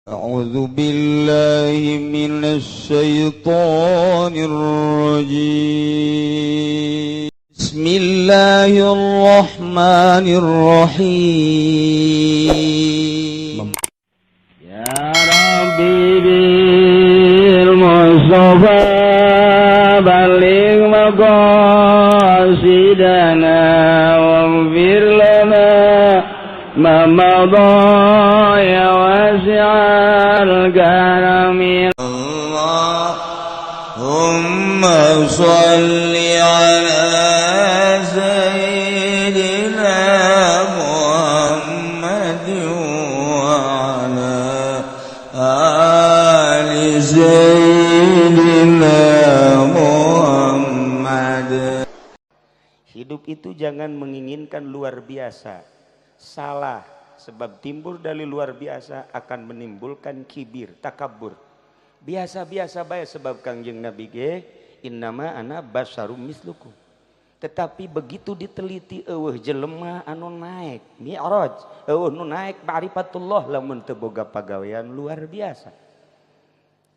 أعوذ بالله من الشيطان الرجيم. بسم الله الرحمن الرحيم. يا ربي بالمصطفى بلغ مقاصدنا واغفر لنا ما مضى يا واسع الكرم. اللهم صل على سيدنا محمد وعلى آل سيدنا محمد. Hidup itu jangan menginginkan luar biasa. Salah, sebab timbul dari luar biasa akan menimbulkan kibir, takabur. Biasa-biasa bae, sebab Kangjeng Nabi ge innama ana basyarum mislukum. Tetapi begitu diteliti, euweuh jelema anu naik mi'raj, euweuh nu naik ma'rifatullah lamun teu boga pagawean luar biasa.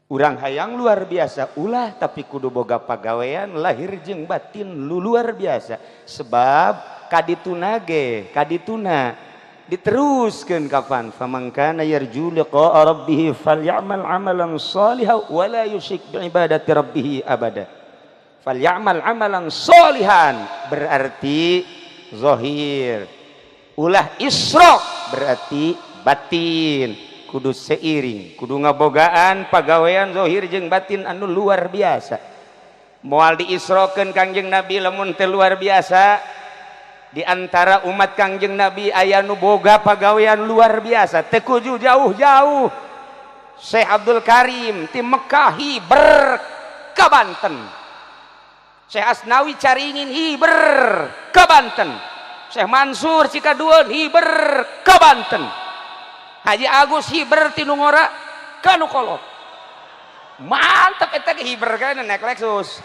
Urang hayang luar biasa ulah, tapi kudu boga pagawean lahir jeung batin lu luar biasa. Sebab kadituna ge kadituna diteruskeun kapan, faman kana yarju liqa'a rabbih falyamal amalan shalihan wa la yusyrik bi ibadati rabbih abada. Falyamal amalan shalihan berarti zahir, ulah isyrok berarti batin. Kudu seiring, kudu ngabogaan pagawean zahir jeung batin anu luar biasa. Moal diisrokeun Kangjeng Nabi lamun teu luar biasa. Di antara umat Kangjeng Nabi aya nu boga pagawean luar biasa, teu kudu jauh-jauh. Syekh Abdul Karim ti Mekah hiber ka Banten, Syekh Asnawi Caringin hiber ka Banten, Syekh Mansur Cikadueun hiber ka Banten, Haji Agus hiber ti nu ngora ka nu kolot. Mantap eta ge, hiber kan naik Lexus.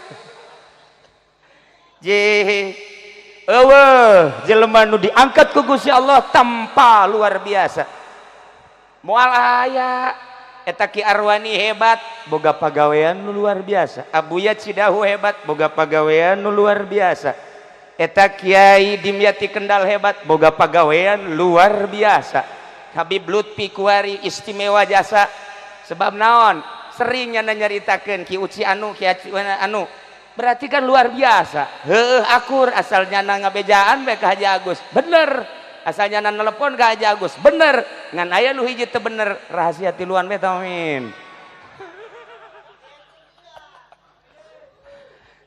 Je euweuh jelema nu diangkat ku Gusti Allah tanpa luar biasa, moal aya. Eta Ki Arwani hebat, boga pagawean nu luar biasa. Abuya Cidahu hebat, boga pagawean nu luar biasa. Eta Kiai Dimyati Kendal hebat, boga pagawean luar biasa. Habib Lutfi kuari istimewa jasa, sebab naon? Seringnya nyaritakeun Ki Uci anu Ki Aci anu, berarti kan luar biasa. Heueuh, akur, asalnya ngabejaan bae ka Haji Agus bener, asalnya nelepon ka Haji Agus bener, ngan aya nu hiji teu bener, rahasia tiluan bae. Amin.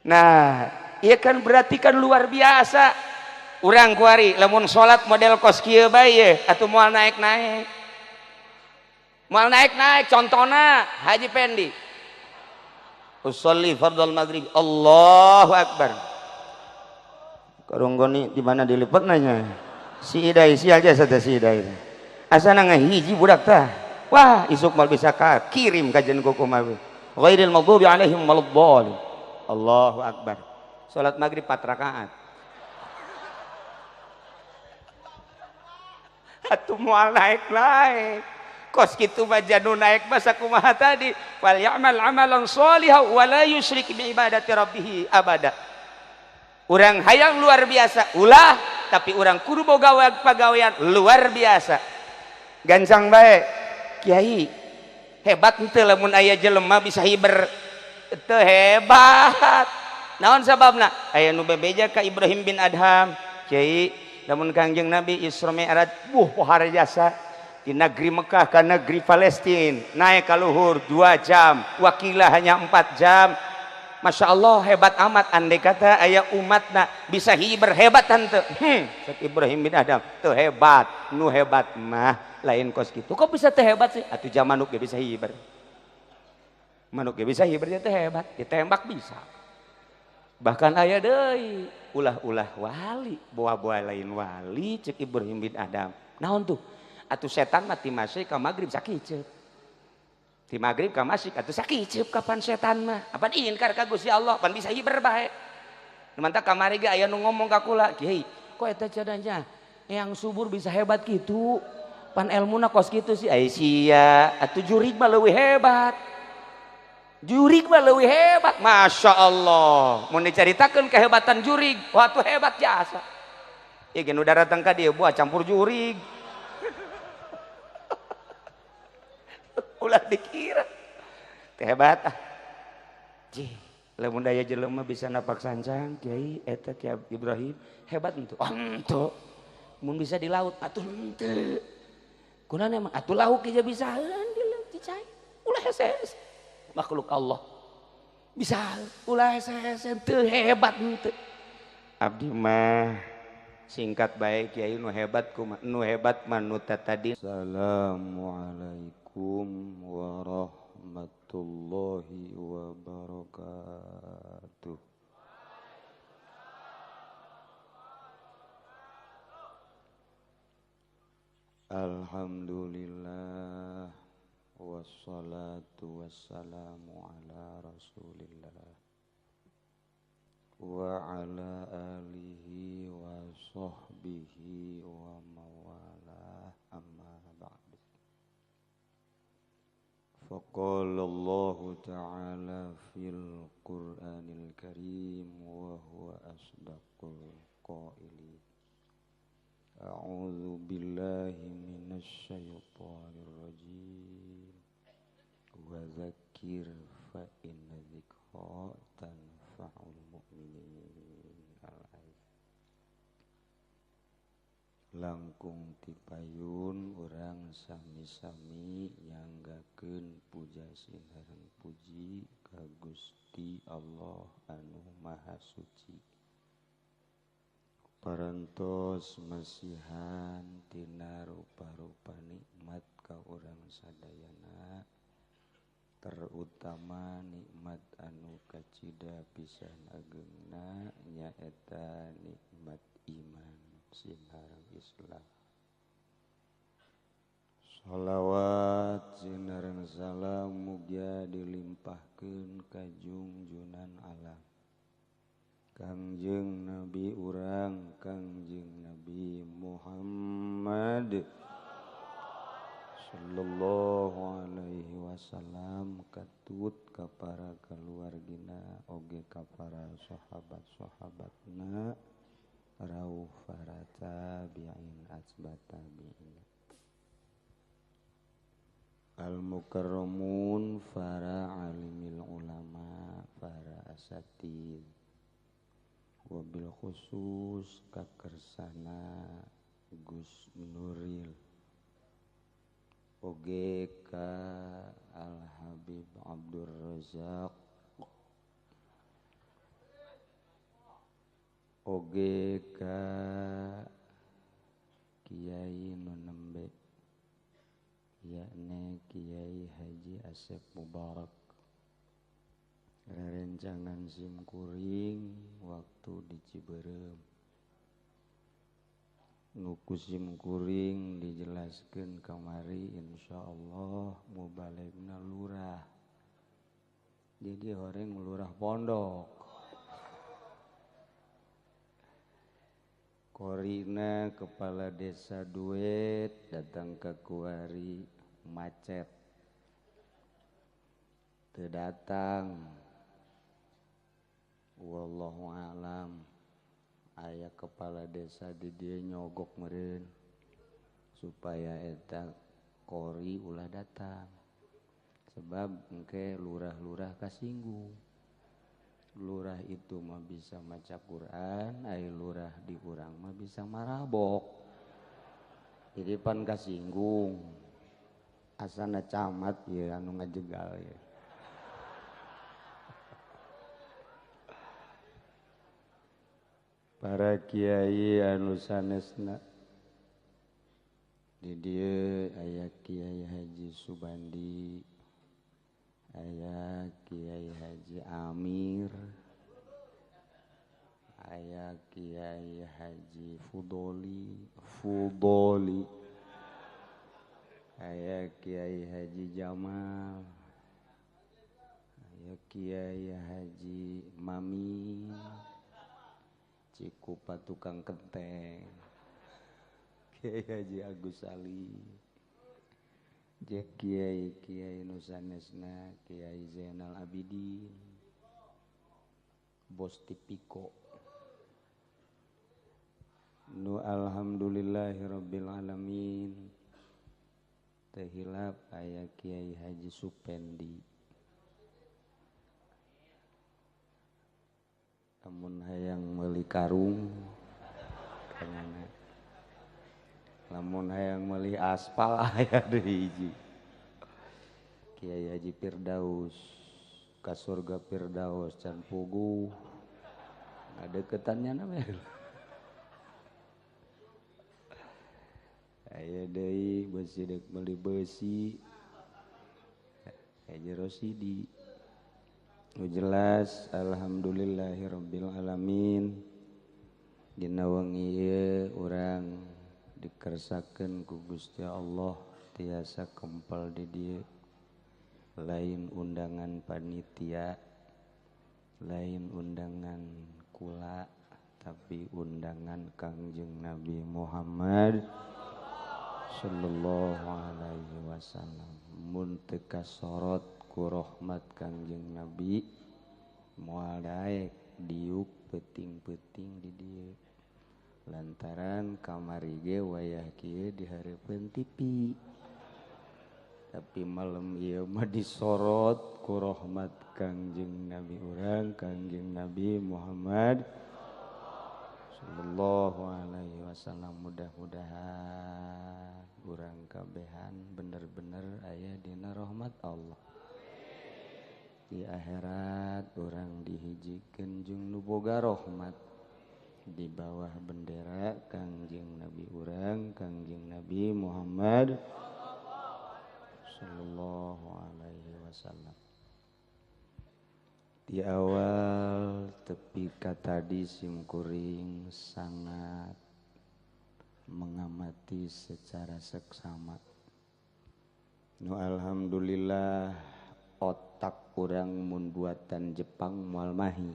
Nah, iya kan, berarti kan luar biasa. Urang kuari lamun salat model kos kieu bae ye atuh moal naik-naik, moal naik-naik. Contona Haji Pendi, usolli fardhal maghrib, Allahu akbar. Karunggoni di mana dilipet nanya si Idai, si aja saja si Idai asana ngahiji budak tah. Wah, isuk mal bisa ka kirim kajian kuku mawi ghairil maghdubi alaihim waladdallin. Allahu akbar. Salat maghrib 4 rakaat atuh moal naik-naik. Kos kitu mah janu naik masa kumaha tadi, fal ya'mal amalan sholihan wa la yusyrik bi ibadati rabbih abada. Urang hayang luar biasa ulah, tapi urang kudu boga pagawean luar biasa. Gancang bae kiai hebat henteu lamun aya jelema bisa hiber teu hebat. Naon sababna? Aya nu bebeja ka Ibrahim bin Adham, kiai, lamun Kangjeng Nabi Isra Mi'raj buh pohara jasa di negeri Mekah ke negeri Palestina naik ke luhur 2 jam, wakilah hanya 4 jam. Masya Allah, hebat amat. Andai kata aya umatna bisa hiber, hebat tante. Cek Ibrahim bin Adam tuh hebat. Nu hebat mah lain kos gitu. Kok bisa teh hebat sih? Atuh zaman manuk ge bisa hiber, manuk ge bisa hiber teh hebat, ditembak bisa. Bahkan aya deui ulah-ulah wali, boa-boa lain wali. Cek Ibrahim bin Adam, naon tuh? Atuh setan mati masih ka maghrib sakiceup, di maghrib ka masih atuh sakiceup. Kapan setan mah apan ingkar ka Gusti Allah, pan bisa hiber bae. Mantap, kamari ge aya nu ngomong ka kula, kiai, kok eta cadanya yang subur bisa hebat gitu? Pan elmuna kos kitu sih, ai sia, atuh jurig mah leuwih hebat. Jurig mah leuwih hebat, Masya Allah. Mun dicaritakeun kehebatan jurig, wah tuh hebat jasa. Ya gen udah datang ka dieu buah campur jurig. Ulah dikira. Teh hebat ah. Jih, lamun daya jelema bisa napak sancang, Kiai eta Kiai Ibrahim hebat henteu. Oh, henteu. Mun bisa di laut atuh henteu. Kunaon emang atuh lauk ge bisaeun di laut di cai. Ulah hese-hese. Makhluk Allah. Bisa ulah hese-hese teu hebat henteu. Abdi mah singkat bae Kiai nu hebat kumaha nu hebat mah nu tadi. Assalamualaikum warahmatullahi wabarakatuh. Alhamdulillah wassalatu wassalamu ala rasulillah wa ala alihi wa sahbihi wa mawalah, amma ba'du. Faqala Allah ta'ala fil Qur'anil Karim wa huwa asdaqul qailin. A'udzu billahi minasy syaithanir rajim. Wa dzakkir fa inna dzikra tanfa'ul mu'minin. Al-ayat. Langkung tipayun urang sami-sami nyanggakeun puja sinareng puji ka Gusti Allah anu Maha Suci. Parantos masihan tina rupa-rupa nikmat ka urang sadayana, terutama nikmat anu kacida pisan agengna nyaeta nikmat iman sinareng Islam. Shalawat sinareng salam mugia dilimpahkeun ka junjunan alam Kangjeng Nabi urang Kangjeng Nabi Muhammad sallallahu alaihi wasallam, katut ka para keluargina oge ka para sahabat-sahabatna rauh para tabi'in asbat tabi'in al mukarramun, para alimil ulama, para asatid, wabil khusus kakersana Gus Nuril oge ka Al Habib Abdur Razak oge ka Kiai nu nembe yakni Kiai Haji Asep Mubarak. Rerencangan simkuring waktu di Ciberem nuku simkuring dijelaskeun kamari, insyaallah mubalegna lurah, jadi horeng lurah pondok korina kepala desa duet datang ke kuari macet teu datang. Wallahu alam, aya kepala desa di dieu nyogok meureun supaya eta kori ulah datang, sebab engke lurah-lurah kasinggung. Lurah itu mah bisa maca Quran, ai lurah di urang mah bisa marabok. Jadi pan kasinggung. Asana camat ya anu ngajegal ya. Para kiai anu sanesna di dieu aya Kiai Haji Subandi, aya Kiai Haji Amir, aya Kiai Haji Fudoli, aya Kiai Haji Jamal, aya Kiai Haji Mami, Cikupa tukang kenteng, Kiai Haji Agus Ali, Jeung kiai-kiai nu sanesna Kiai Zainal Abidin Bos Tipiko nu alhamdulillahirabbil alamin teu hilap aya Kiai Haji Supendi lamun hayang meuli karung kana lamun hayang meuli aspal aya deui hiji Kiai Haji Firdaus ka surga Firdaus can puguh ngadeukeutannya namanya aya deui beusi deuk meuli beusi Haji Rosidi. Nu jelas alhamdulillahirabbil alamin dina wengi ieu urang dikersakeun ku Gusti Allah tiasa kempel di dieu lain undangan panitia lain undangan kula tapi undangan Kangjeng Nabi Muhammad sallallahu alaihi wasallam. Mun teu kasorot ku rahmat Kangjeng Nabi moal daek diuk peuting-peuting di dieu lantaran kamari ge wayah kieu dihareupeun TV tapi malam ieu mah disorot ku rahmat Kangjeng Nabi urang Kangjeng Nabi Muhammad sallallahu alaihi wasallam. Mudah-mudahan urang kabehan bener-bener aya dina rahmat Allah di akhirat urang dihijikeun jeung nu boga rahmat di bawah bendera Kangjeng Nabi urang Kangjeng Nabi Muhammad sallallahu alaihi wasallam. Di awal tepi ka tadi simkuring sangat mengamati secara seksama. Nu alhamdulillah otak urang mun buatan Jepang moal mahi.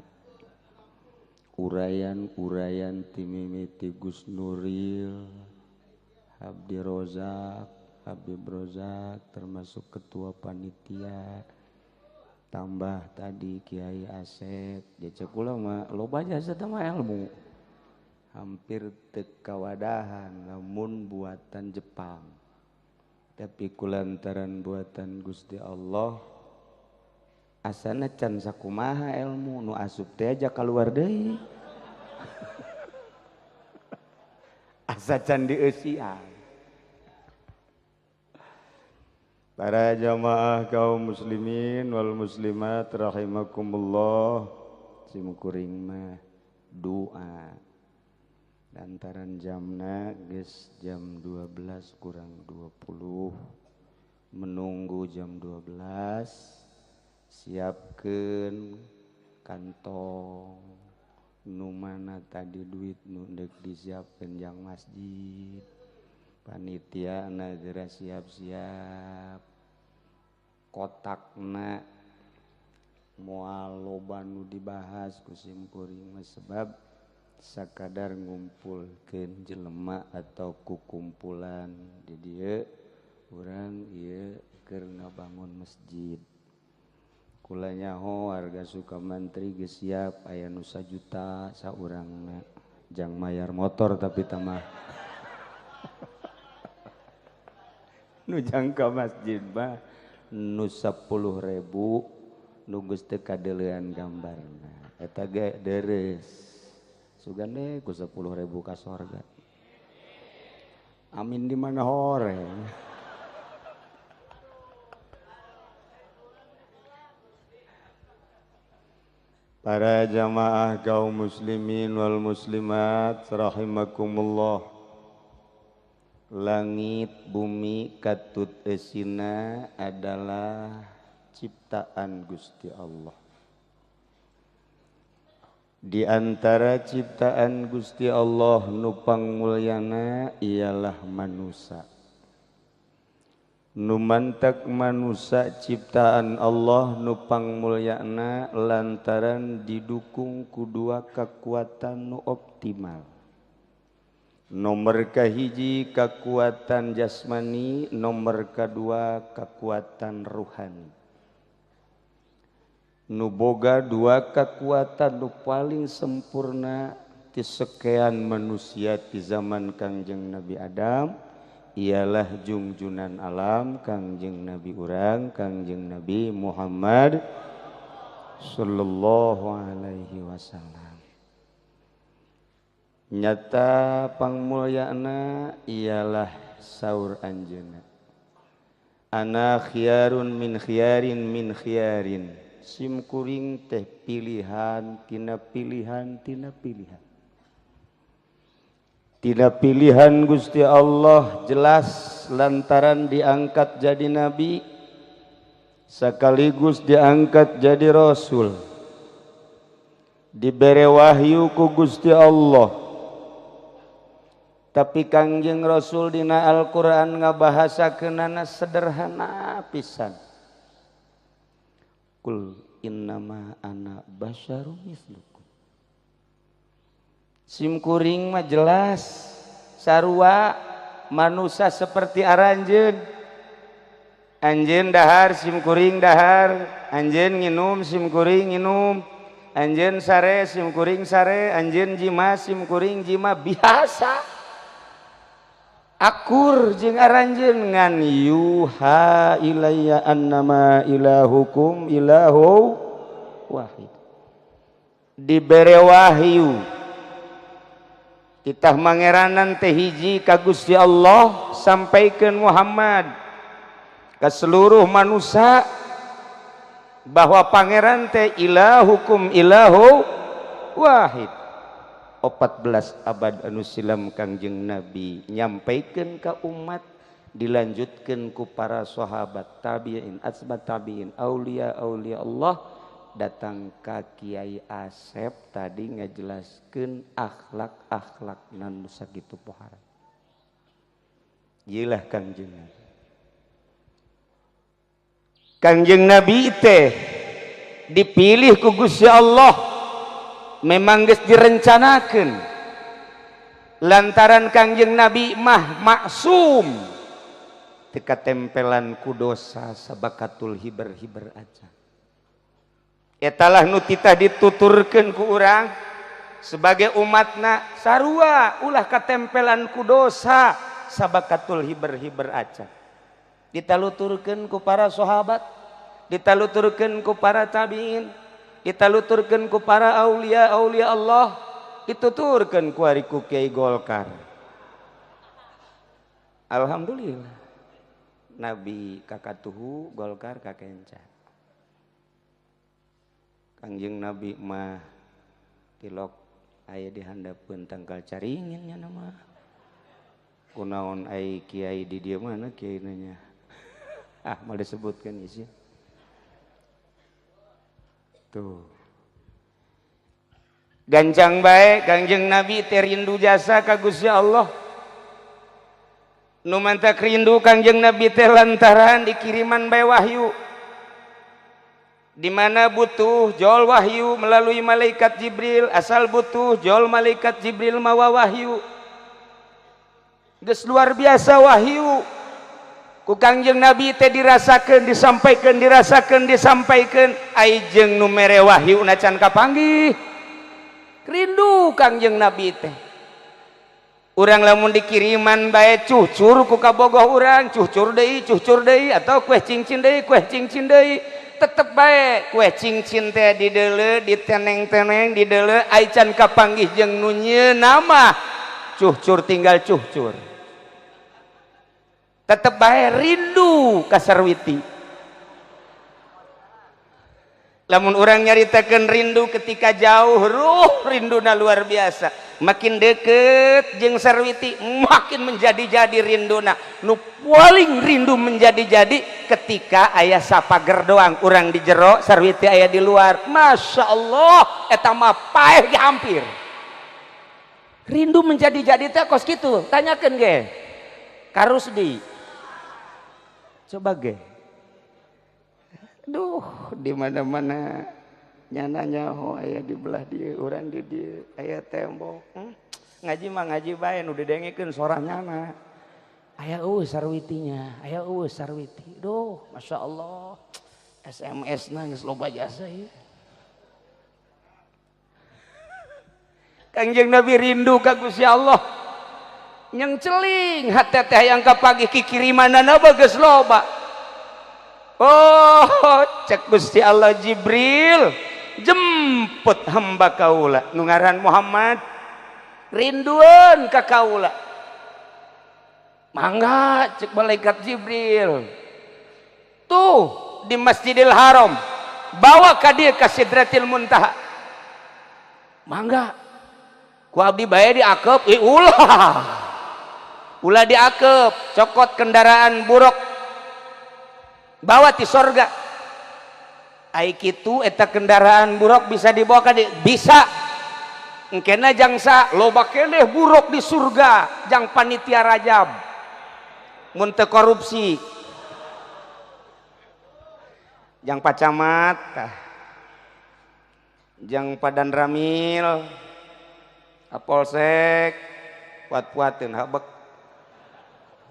Uraian-uraian ti mimiti Gus Nuril, Abdi Rozak, Habib Rozak termasuk ketua panitia tambah tadi Kiai Asep jece kula mah loba jasa teh mah ilmu hampir teu kawadahan lamun buatan Jepang tapi kulantaran buatan Gusti Allah asana can sakumaha ilmu nu asup teh aja kaluar deui asa can dieusian. Para jamaah kaum muslimin wal muslimat rahimakumullah, simkuring mah doa lantaran jamna geus jam 12 kurang 20 menunggu jam 12 siapkeun kantong nu mana tadi duit nu deuk disiapkeun jang masjid panitia na geura siap-siap kotakna moal loba nu dibahas ku simkuring mah sebab sakadar ngumpulkeun jelema atau kukumpulan di dieu urang ieu keur ngabangun masjid. Kula nyaho warga Sukamantri geus siap aya nu sajuta saurangna jang mayar motor tapi tamah nu jang ka masjid mah nu 10.000 nu geus teu kadeulean gambarna eta ge deres sugan deh ku 10.000 ka sorga amin di mana horeng. Para jamaah kaum muslimin wal muslimat rahimakumullah, langit bumi katut esina adalah ciptaan Gusti Allah. Di antara ciptaan Gusti Allah nu pangmulyana ialah manusia. Nu mantak manusia ciptaan Allah nu pangmulyana lantaran didukung ku dua kekuatan nu optimal. Nomor kahiji kekuatan jasmani, nomor kedua kekuatan ruhani. Nu boga dua kekuatan nu paling sempurna ti sekian manusia di zaman Kangjeng Nabi Adam ialah jungjunan alam Kangjeng Nabi urang Kangjeng Nabi Muhammad sallallahu alaihi wasallam. Nyata pangmulyana ialah saur anjeunna. Ana khiyarun min khiyarin min khiyarin. Sim kuring teh pilihan tina pilihan tina pilihan. Tina pilihan Gusti Allah jelas lantaran diangkat jadi nabi sekaligus diangkat jadi rasul. Dibere wahyu ku Gusti Allah. Tapi Kangjeng Rasul dina Al-Qur'an ngabahasakeunana sederhana pisan. Kul innama ana basyarum mislukum. Sim kuring mah jelas sarua manusia seperti aranjeun. Anjeun dahar sim kuring dahar, anjeun nginum sim kuring nginum, anjeun sare sim kuring sare, anjeun jima sim kuring jima, biasa. Akur jeung aranjeun ngan yuha ilayya annama ilahukum ilahu wahid. Dibere wahyu titah mangeranan teh hiji ka Gusti Allah sampaikeun Muhammad ka seluruh manusia bahwa pangeran teh ilahukum ilahu wahid. 14 abad anu silam Kangjeng Nabi nyampaikeun ka umat, dilanjutkeun ku para sahabat tabi'in, asbat tabi'in, aulia aulia Allah, datang ka Kiai Asep tadi ngajelaskeun akhlak-akhlak nu sakitu pohara. Ieulah Kangjeng Nabi. Kangjeng Nabi teh dipilih ku Gusti Allah memang geus direncanakeun lantaran Kangjeng Nabi mah maksum teu katempelan ku dosa sabakatul hiber-hiber aja. Etalah nu titah dituturkeun ku urang sebagai umatna sarua ulah katempelan ku dosa sabakatul hiber-hiber aja. Ditaluturkeun ku para sahabat, ditaluturkeun ku para tabiin, ditaluturkeun ku para aulia-aulia Allah, dituturkeun ku ari ku Kiai Golkar. Alhamdulillah Nabi kakatuhu Golkar kakenca. Kangjeng Nabi mah tilok aya di handapeun tangkal caringin nya mah. Kunaon ai kiai di dieu mana kiai nanya. Ah, mau disebutkan isi. Tuh. Gancang bae Kangjeng Nabi teh rindu jasa ka Gusti Allah. Nu mantak rindu Kangjeng Nabi teh lantaran dikiriman bae wahyu. Di mana butuh jol wahyu melalui malaikat Jibril, asal butuh jol malaikat Jibril mawa wahyu. Geus luar biasa wahyu. Ku Kangjeng Nabi teh dirasakeun, disampaikeun, dirasakeun, disampaikeun, ai jeung nu mere wahyu na can kapanggih. Rindu Kangjeng Nabi teh. Urang lamun dikiriman bae cucur ku kabogoh urang, cucur deui atau kue cincin deui, kue cincin deui. Tetep bae kue cincin teh dideuleu, diteneng-teneng, dideuleu ai can kapanggih jeung nu nyieun mah cucur tinggal cucur. Tetep bae rindu ka sarwiti. Lamun urang nyaritakeun rindu ketika jauh, ruh rinduna luar biasa. Makin deket jeung sarwiti makin menjadi-jadi rinduna. Nu paling rindu menjadi-jadi ketika aya sapager doang, urang di jero, sarwiti aya di luar. Masya Allah, eta mah paeh ge hampir. Rindu menjadi-jadi teh kos kitu, tanyakeun ge. Karusdi. Coba ge. Duh, di mana-mana nyana nyaho aya di belah dieu, urang di dieu aya tembok. Ngaji mah ngaji bae nu didengekeun soranyana. Aya eueuh sarwitinya, aya eueuh sarwiti. Duh, Masya Allah. SMS-na geus loba jasa ieu. Kangjeng Nabi rindu ka Gusti Allah. Nyang celing hate teh hayang kapagih kikirimanana geus loba. Oh, cek Gusti Allah Jibril, jemput hamba kaula nu ngaran Muhammad. Rindueun ka kaula. Mangga cek malaikat Jibril. Tuh di Masjidil Haram, bawa ka dieu ka Sidratil Muntaha. Mangga. Ku abdi bae diakep, ih ulah. Ulah diakep, cokot kendaraan buruk. Bawa ti sorga. Ai kitu eta kendaraan buruk bisa dibawa ka dieu? Bisa. Engkena jangsa loba keneh buruk di surga, jang panitia rajab. Mun teu korupsi. Jang pacamat tah. Jang padan ramil. Kapolsek kuat-kuateun habek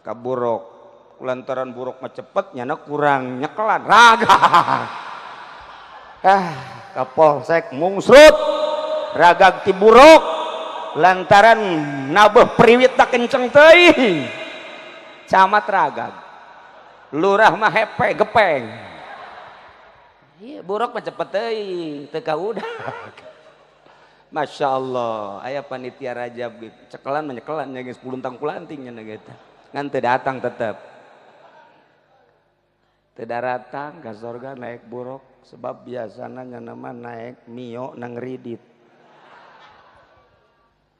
ka buruk. Lantaran buruk mah cepet nyana kurang nyekelan raga. Ah, kapolsek mungsrut ragag ti buruk lantaran nabeuh priwit tak kenceng teuing. Camat ragag. Lurah mah hepe gepeng. Iya, buruk mah cepet teuing, teu kaudag. Masya Allah, aya panitia rajab gitu. Cekelan mah nyekelan nya geus puluntang-pulanting nya gitu. Ngan teu datang tetep. Teu daratang ka sorga naik buruk sebab biasana nya mah naik Mio nang ridit.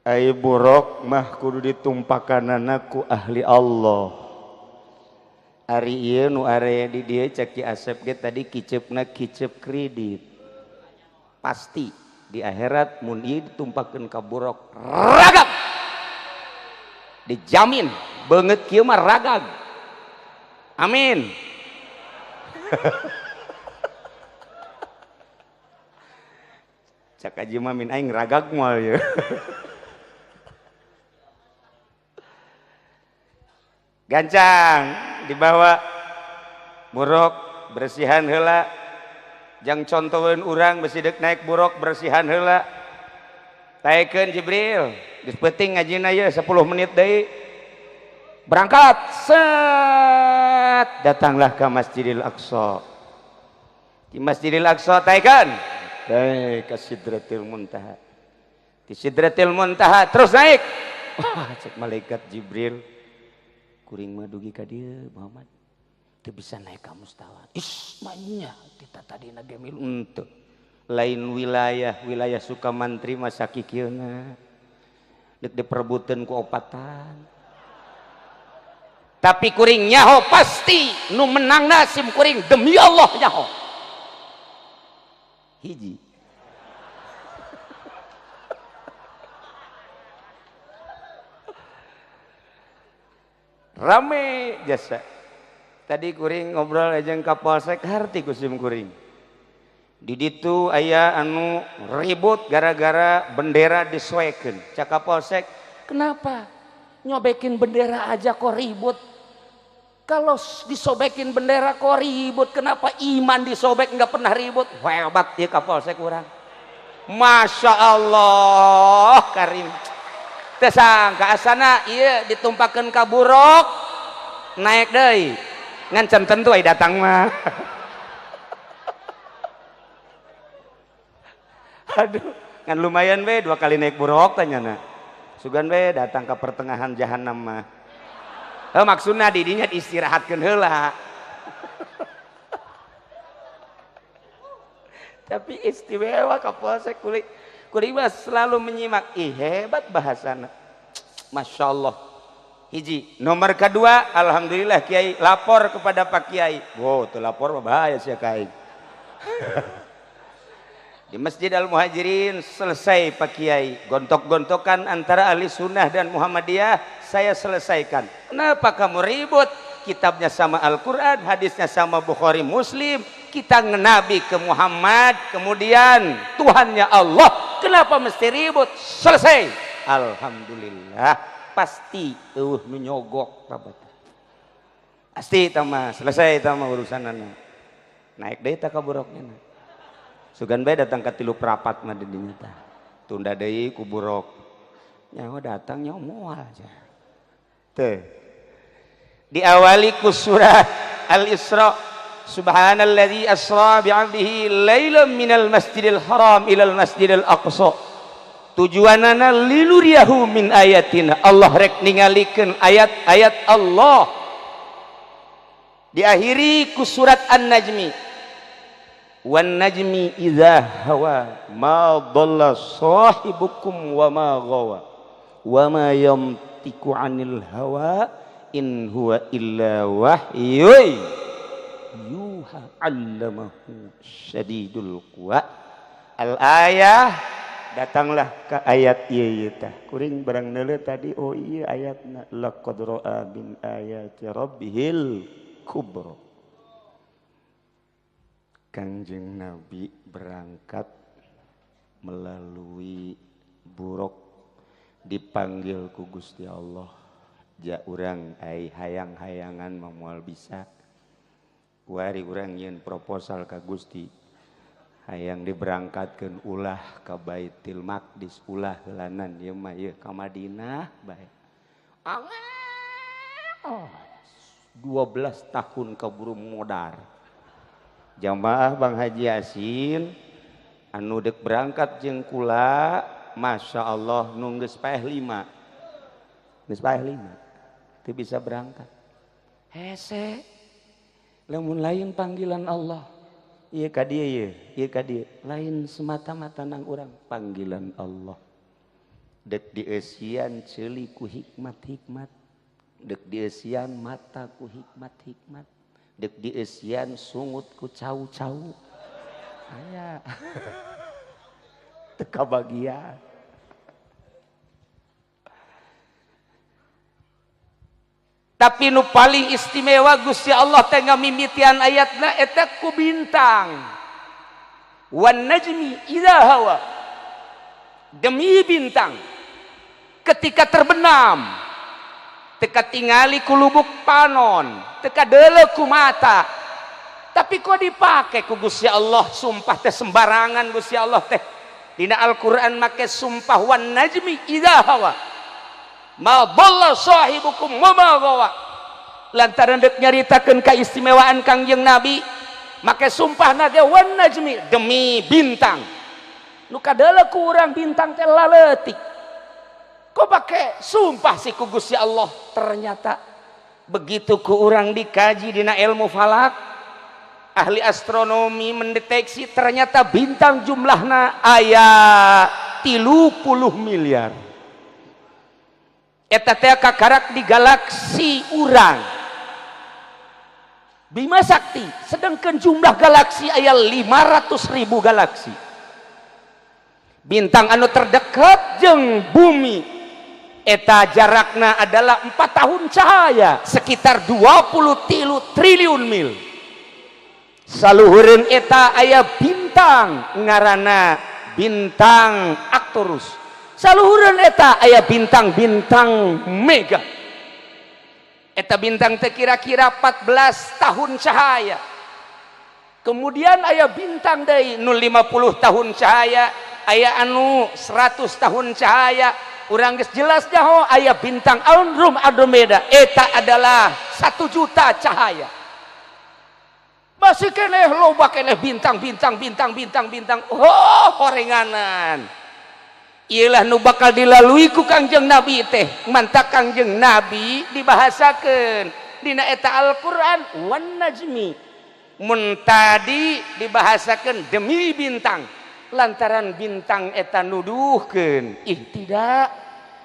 Ai buruk mah kudu ditumpakanana ku ahli Allah. Ari ieu nu area di dieu cek Ki Asep ge tadi kiceupna kiceup kredit. Pasti di akhirat mun ieu ditumpakeun ka buruk ragag. Dijamin beungeut kieu mah ragag. Amin. Cak aji mah min aing ragag moal ieu. Gancang dibawa buruk bersihan heula. Jang contoheun urang besi deuk naik buruk bersihan heula. Taekeun Jibril, geus peuting ngajina ieu 10 menit deui. Berangkat, set, datanglah ke Masjidil Aqsa. Di Masjidil Aqsa taekeun. Naik ke Sidratil Muntaha. Di Sidratil Muntaha terus naik. Wah, cek malaikat Jibril. Kuring mah dugi ka dieu Muhammad. Teu bisa naik ka mustawa. Is manya kita tadi na ge milu henteu. Lain wilayah, wilayah Sukamantri mah sakikieuna. Deuk diperebutkeun ku opatan. Tapi kuring nyaho pasti nu menang sim kuring demi Allah nyaho. Hiji. Rame jasa. Tadi kuring ngobrol jeung Kapolsek harti ku sim kuring. Di ditu aya anu ribut gara-gara bendera disoekeun. Cak Kapolsek, kenapa nyobekin bendera aja kok ribut? Kalau disobekin bendera kok ribut, kenapa iman disobek nggak pernah ribut? Hebat ya Kapolsek urang. Masya Allah karim. Tesangka asana ieu ditumpakeun ka buruk naik deui. Ngan can tentu ai datang mah. Aduh, ngan lumayan we 2 kali naik buruk tanyana. Sugan we datang ke pertengahan jahanam mah. Heuh maksudna di dinya diistirahatkeun heula. Tapi istimewa Kapolsek kulit. Kuring mah selalu menyimak. Ih hebat bahasana. Masya Allah. Hiji. Nomor kedua, alhamdulillah Kiai lapor kepada Pak Kiai. Wow, tuh lapor mah bahaya sih Kiai. Di Masjid Al Muhajirin selesai Pak Kiai. Gontok-gontokan antara ahli sunnah dan Muhammadiyah saya selesaikan. Kenapa kamu ribut? Kitabnya sama Al-Quran, hadisnya sama Bukhari Muslim. Kita ngenabi ke Muhammad, kemudian Tuhannya Allah. Kenapa mesti ribut? Selesai. Alhamdulillah pasti eueuh nu nyogok tah, pasti eta mah selesai eta mah urusanana. Naik deui tah ka buruknya, sugan bae datang ka tilu prapat mah di dinya tah. Tunda deui ku buruk, nyaho datang nyaho moal aja teh. Diawali ku surat Al-Isra, subhanalladzi asra bi'abdihi lailan minal masjidil haram ilal masjidil aqsa, tujuanana linuriyahu min ayatina, Allah rek ningalikeun ayat-ayat Allah. Diakhiri ku surat An-Najmi, wan najmi idza hawa ma dhalla sahibukum wa ma ghawa wa ma yantiqu anil hawa in huwa illa wahyun yuha 'allamahu syadidul quwa. Al ayah, datanglah ke ayat ieu tah kuring barang neuleuh tadi. Oh iya, ayatna laqad ra'a min ayati rabbihil kubra. Kangjeng Nabi berangkat melalui buruk, dipanggil ku Gusti Allah. Ja urang ai hayang-hayangan mah moal bisa. Kuari urang nyieun proposal ka Gusti, hayang diberangkatkeun ulah ka Baitul Maqdis, ulah heulanan ieu mah, ieu ka Madinah bae. Oh, 12 tahun kaburu modar. Jamaah Bang Haji Yasin anu dek berangkat jeung kula, Masya Allah, nu geus paeh lima, geus paeh lima teu bisa berangkat. Hese lamun lain panggilan Allah. Ieu ka dieu, ieu ieu ka dieu, lain semata-mata nang urang, panggilan Allah. Dek dieusian ceuli ku hikmat-hikmat, dek dieusian mata ku hikmat-hikmat, dek dieusian sungut ku cau-cau, aya teu kabagian. Tapi nu paling istimewa, Gusti Allah teh ngamimitian ayatna eta ku bintang, wan najmi idza hawa, demi bintang ketika terbenam. Teka tingali ku lubuk panon, teka deuleu ku mata, tapi kok dipake ku Gusti Allah sumpah teh sembarangan. Gusti Allah teh dina Al-Qur'an make sumpah, wan najmi idza hawa ma dhalla sahibukum wa ma ghawa, lantaran dek nyaritakeun kaistimewaan Kangjeng Nabi make sumpah ge wan najmi, demi bintang. Nu kadeuleu ku urang bintang teh laleutik, kok pakai sumpah sih ku Gusti Allah? Ternyata begitu ku urang dikaji dina ilmu falak, ahli astronomi mendeteksi ternyata bintang jumlahna aya 30 miliar. Eta teh kakarak di galaksi urang Bima Sakti, sedangkan jumlah galaksi aya 500 ribu galaksi. Bintang anu terdekat jeung bumi eta jarakna adalah 4 tahun cahaya, sekitar 23 triliun mil. Saluhureun eta aya bintang ngaranna bintang Arcturus, saluhureun eta aya bintang-bintang mega, eta bintang teh kira-kira 14 tahun cahaya. Kemudian aya bintang deui nu 50 tahun cahaya, aya anu 100 tahun cahaya. Urang geus jelas jaho aya bintang Andromeda, eta adalah 1 juta cahaya. Masih keneh loba keneh bintang bintang bintang bintang bintang. Oh, horenganan. Iyalah nu bakal dilalui ku Kangjeng Nabi teh. Mantak Kangjeng Nabi dibahasakeun dina eta Al-Qur'an wan najmi. Mun tadi dibahasakeun demi bintang, lantaran bintang eta nuduhkeun. Ih, tidak,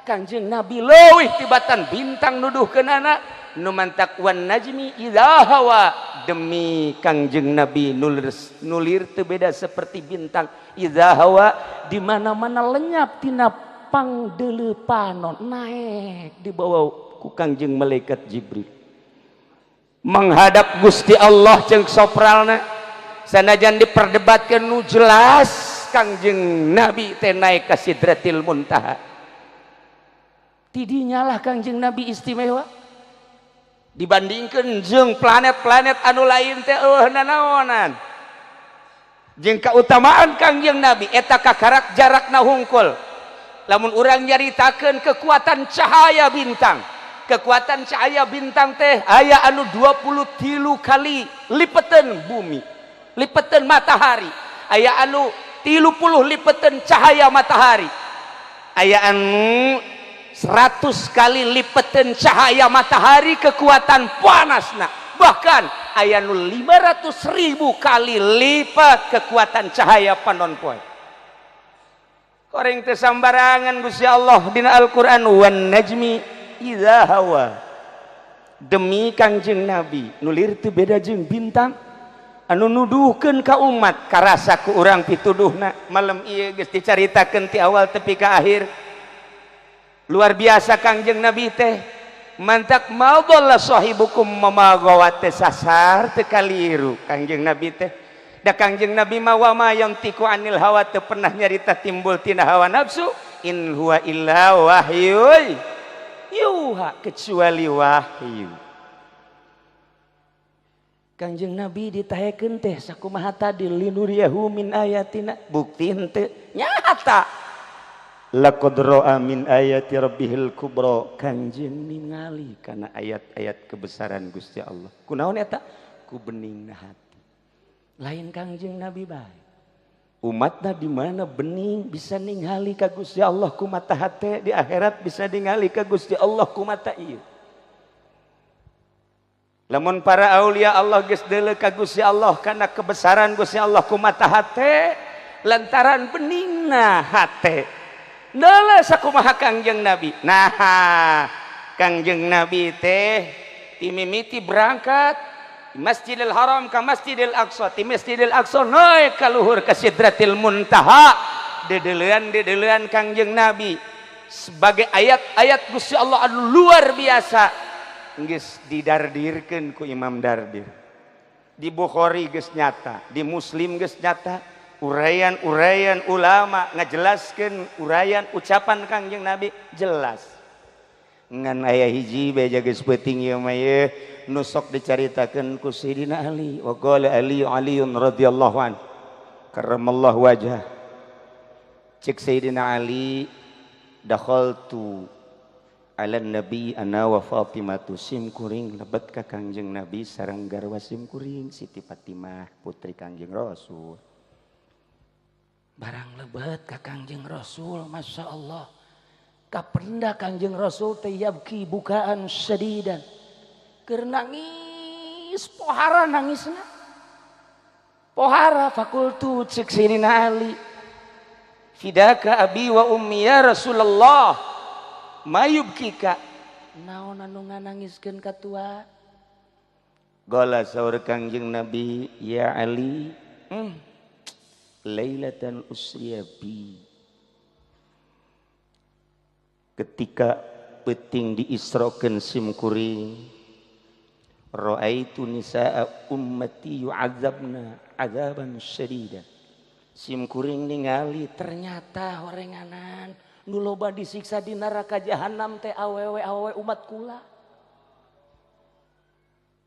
Kangjeng Nabi leuwih tibatan bintang nuduhkeun anak nu mantak wan najmi idza hawa, demi Kangjeng Nabi nulir, nulir teu beda seperti bintang, idza hawa, di mana-mana lenyap tina pangdeuleu panon, naik dibawa ku Kangjeng malaikat Jibril menghadap Gusti Allah jeung sopralna. Sanajan diperdebatkeun, nu jelas Kangjeng Nabi teh naik ka Sidratil Muntaha. Tidinya lah Kangjeng Nabi istimewa dibandingkan jeung planet-planet anu lain teh eueuh nanaonan. Jeung kautamaan Kangjeng Nabi eta kakarak jarakna hungkul. Lamun urang nyaritakeun kekuatan cahaya bintang, kekuatan cahaya bintang teh aya anu 23 kali lipetan bumi, lipetan matahari, aya anu 30 lipetan cahaya matahari, aya anu 100 kali lipetan cahaya matahari kekuatan panasna, bahkan aya nu 500.000 kali lipat kekuatan cahaya panon poe. Koreng teu sambarangan Gusti Allah dina Al-Qur'an wan najmi idza hawa. Demi Kangjeng Nabi nulir teu beda jeung bintang anu nuduhkeun ka umat karasa ku urang pituduhna malam ieu geus dicaritakeun ti awal tepi ka akhir. Luar biasa Kangjeng Nabi teh mantak maudalla sahibukum mamagawat teh sasar teu kaliru Kangjeng Nabi teh. Da Kangjeng Nabi mah wa ma yantiqu anil hawa teu pernah nyarita timbul tina hawa nafsu, in huwa illa wahyuy yuha, kecuali wahyu. Kangjeng Nabi ditahekeun teh sakumaha tadi linuriyahu min ayatina, bukti henteu nyata. Laqad ra'a min ayati rabbihil kubra, Kangjeng ningali kana ayat-ayat kebesaran Gusti Allah. Kunaon eta? Ku beningna hati. Lain Kangjeng Nabi bae. Umatna di mana bening bisa ningali ka Gusti Allah ku mata hate, di akhirat bisa ningali ka Gusti Allah ku mata ieu. Lamun para aulia Allah geus deuleu ka Gusti Allah kana kebesaran Gusti Allah ku mata hate lantaran beningna hate. Deuleu sakumaha Kangjeng Nabi. Nah, Kangjeng Nabi teh timimiti berangkat Masjidil Haram ka Masjidil Aqsa, ti Masjidil Aqsa naik ka luhur ka Sidratil Muntaha. Dedeulean-dedeulean Kangjeng Nabi sebagai ayat-ayat Gusti Allah anu luar biasa geus didardirkeun ku Imam Dardir. Di Bukhari geus nyata, di Muslim geus nyata, uraian-uraian ulama ngajelaskeun uraian ucapan Kangjeng Nabi jelas. Ngan aya hiji beja geus peuting ieu mah ye nu sok dicaritakeun ku Sayyidina Ali. Wa qala Ali Aliun radhiyallahu an karramallahu wajhah. Cek Sayyidina Ali, dakhaltu ala nabi ana wa Fatimatu, sim kuring lebet ka Kangjeng Nabi sareng garwa sim kuring Siti Fatimah putri Kangjeng Rasul. Barang lebet ka Kangjeng Rasul, Masya Allah, kapenda Kangjeng Rasul teh yabki bukaan sadidan, keur nangis pohara nangisna pohara. Fakultu cek Sayyidina Ali, fidaka abi wa ummi ya Rasulullah mayubkika, naon anu nganangiskeun ka tua? Qala saur Kangjeng Nabi, ya Ali, lailatan usriya bi, ketika peuting diisrokeun sim kuring, raaitu nisaa ummati yu'adzabna adzaban syadida. Sim kuring ningali ternyata horenganan nu loba disiksa di neraka jahanam teh awewe-awewe umat kula.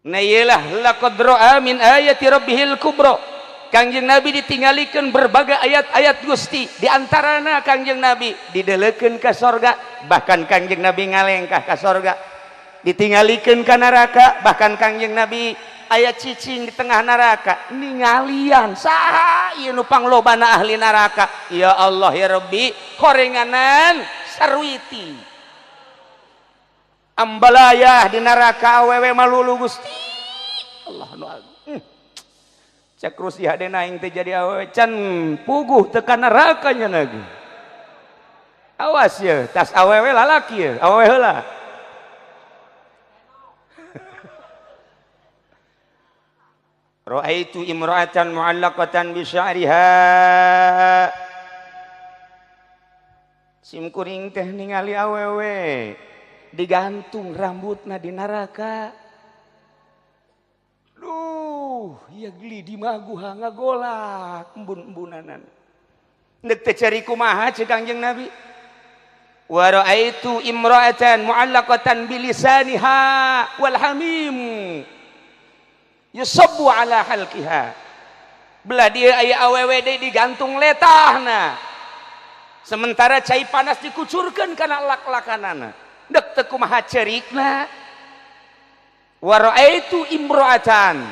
Nah iyalah laqad ra'a min ayati rabbihil kubra. Kangjeng Nabi ditinggalikeun berbagai ayat-ayat Gusti, di antarana Kangjeng Nabi didelekeun ka sorga, bahkan Kangjeng Nabi ngalengkah ka sorga, ditinggalikeun ka neraka, bahkan Kangjeng Nabi aya cicing di tengah neraka ningalian saha ieu nu panglobana ahli neraka. Ya Allah ya Rabbi, horenganan sarwiti ambalayah di neraka awewe malulu Gusti Allah nu agung. Cek rusi hadena aing teh jadi awewe can puguh teu ka neraka nya lagi. Awas ya, tas awewe lalaki ya, awewe heula. Ra'aitu imra'atan mu'allaqatan bi sya'riha. Sim kuring teh ningali awewe digantung rambutna di neraka. Duh, ya geli di maguha ngagolak embun-embunanan. Nek teh cari kumaha cek Kangjeng Nabi. Wa ra'aitu imra'atan mu'allaqatan bilisaniha wal hamim yusabbu ala halqiha. Belah dia aya awewe deui digantung letahna. Sementara cai panas dikucurkeun kana lak-lakanana. Dek teu kumaha cerikna. Wa ra'aitu imra'atan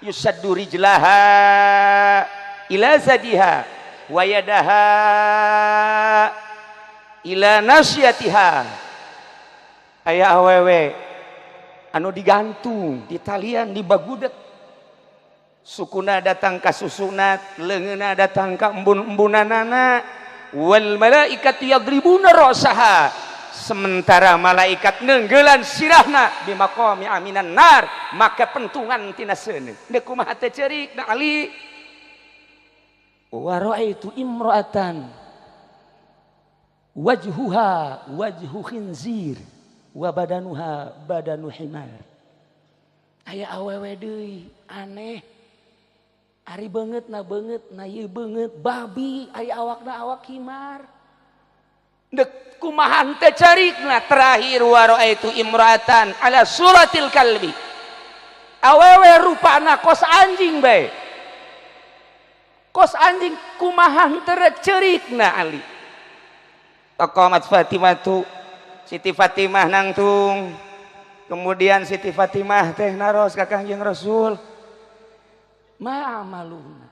yusaddu rijlaha ila zadiha wa yadaha ila nasyatiha. Aya awewe anu digantung di talian di bagudet, sukuna datang ka susunat, leungeunna datang ka embun-embunanana. Wal malaikatu yadribuna ra'saha, sementara malaikat neunggelan sirahna bimaqami aminan nar, make pentungan tina seuneu. Deuk kumaha teh ceurik na Ali. Wa ra'aitu imra'atan wajhuha wajhu khinzir wa badanuha badanu himar. Aya awewe deui aneh, ari beungeut na beungeut na ieu beungeut babi, aya awakna awak himar. Dek kumaha teh carikna. Terakhir wa ra'aitu imra'atan ala suratil kalbi, awewe rupana kos anjing bae, kos anjing, kumaha teu cerikna Ali. Taqamat Fatimah tu, Siti Fatimah nangtung. Kemudian Siti Fatimah teh naros ka Kangjeng Rasul, ma amaluna,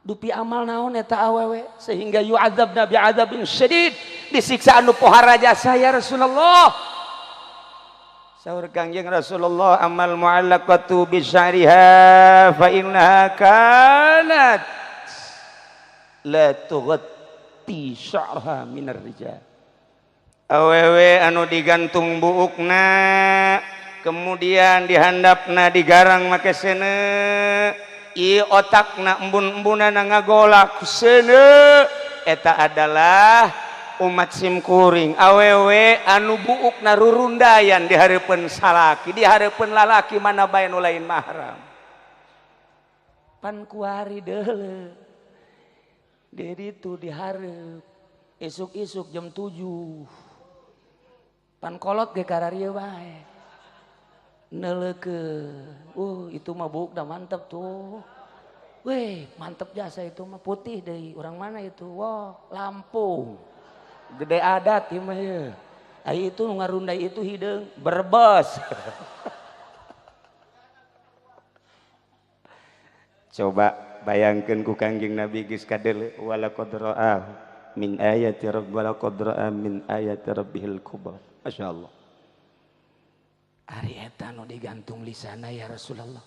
dupi amal naon eta awewe sehingga yu'adzabna bi'adzabin syadid, disiksa anu pohara jasa ya Rasulullah. Saur Kangjeng Rasulullah, amal mu'allaqatu bi sya'riha fa innaha kanat la tughatti sya'raha minar rijal. Awewe anu digantung buukna, kemudian dihandapna digarang make seuneu, ieu otakna embun-embunana ngagolak seuneu, eta adalah umat simkuring. Awewe anu buukna rurundayan di hareupeun salaki, di hareupeun lalaki mana bae nu lain mahram. Pan kuari deuleu di ditu dihareup isuk-isuk jam 7 pan kolot ge kararieu bae neuleukeun. Itu mah buukna mantep tuh. Weh, mantep jasa itu mah, putih deui. Orang mana itu? Wah, Lampung. Gede adat ieu mah ye. Ai itu nu ngarundai itu hideung Brebes. Coba bayangkeun ku Kangjeng Nabi geus kadeuleu walaqad ra'a min ayati rabb walaqad ra'a min ayati rabbihil kubra. Masyaallah. Ari eta nu digantung lisana ya Rasulullah.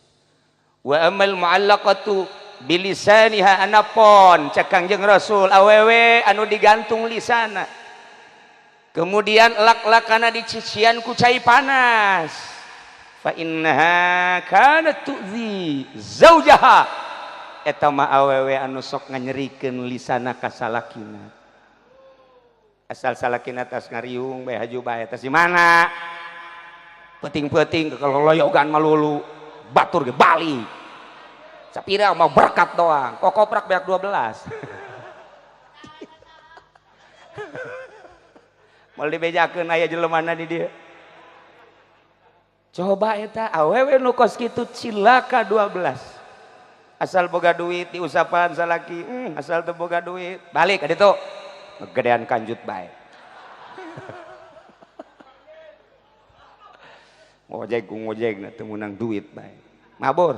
Wa amal mu'allaqatu bilisaniha, anapon cek Kangjeng Rasul awewe anu digantung lisana, kemudian lak-lakana dicician ku cai panas, fa innaha kanat tu'zi zaujaha, eta mah awewe anu sok nganyerikeun lisana ka salakina. Asal salakina tas ngariung bae haju bae tas di mana peuting-peuting keloloyogan malulu batur ge bali sapira mau berkat doang kokoprak beak 12. Moal dibejakeun aya jelemana di dieu. Coba eta awewe nu kos kitu cilaka 12. Asal boga duit diusapan salaki, asal teu boga duit balik ka ditu. Gedean kanjut bae. Ngojek ku ngojek na teu meunang duit bae. Mabur.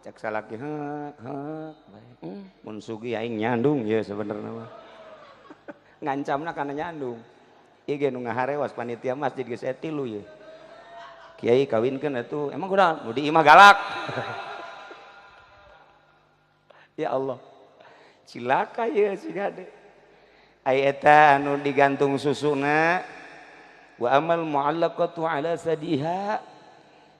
Cek salaki heuk heuk bae. Mun sugih aing nyandung ye sebenarnya mah. Ngancamna kana nyandung. Ieu ge nu ngaharewas panitia masjid geus aya tilu ye. Kiai kawinkeun atuh, emang kunaon? Nu di imah galak. Ya Allah. Cilaka ye si gade. Ai eta anu digantung susuna wa amal mu'allaqatu ala sadiha,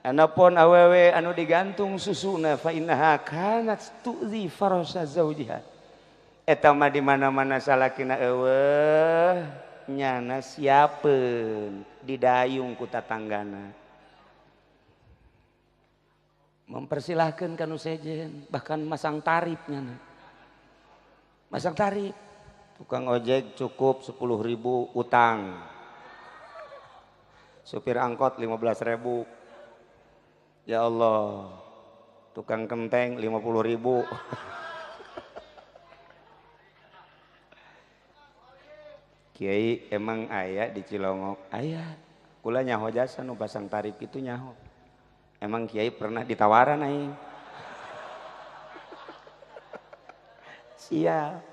anapun awewe anu digantung susuna fa innaha kanat tu'zi farasa zaujiha, eta mah di mana-mana salakina eueuh nyana siapeun didayung ku tatanggana, mempersilahkan kanu sejen, bahkan masang tarif nyana, masang tarif. Tukang ojek cukup 10.000 utang. Supir angkot 15.000. Ya Allah. Tukang kenteng 50.000. Kiai emang aya di Cilongok? Aya. Kula nyaho jasa nu pasang tarif itu nyaho. Emang kiai pernah ditawaran aing? Siap.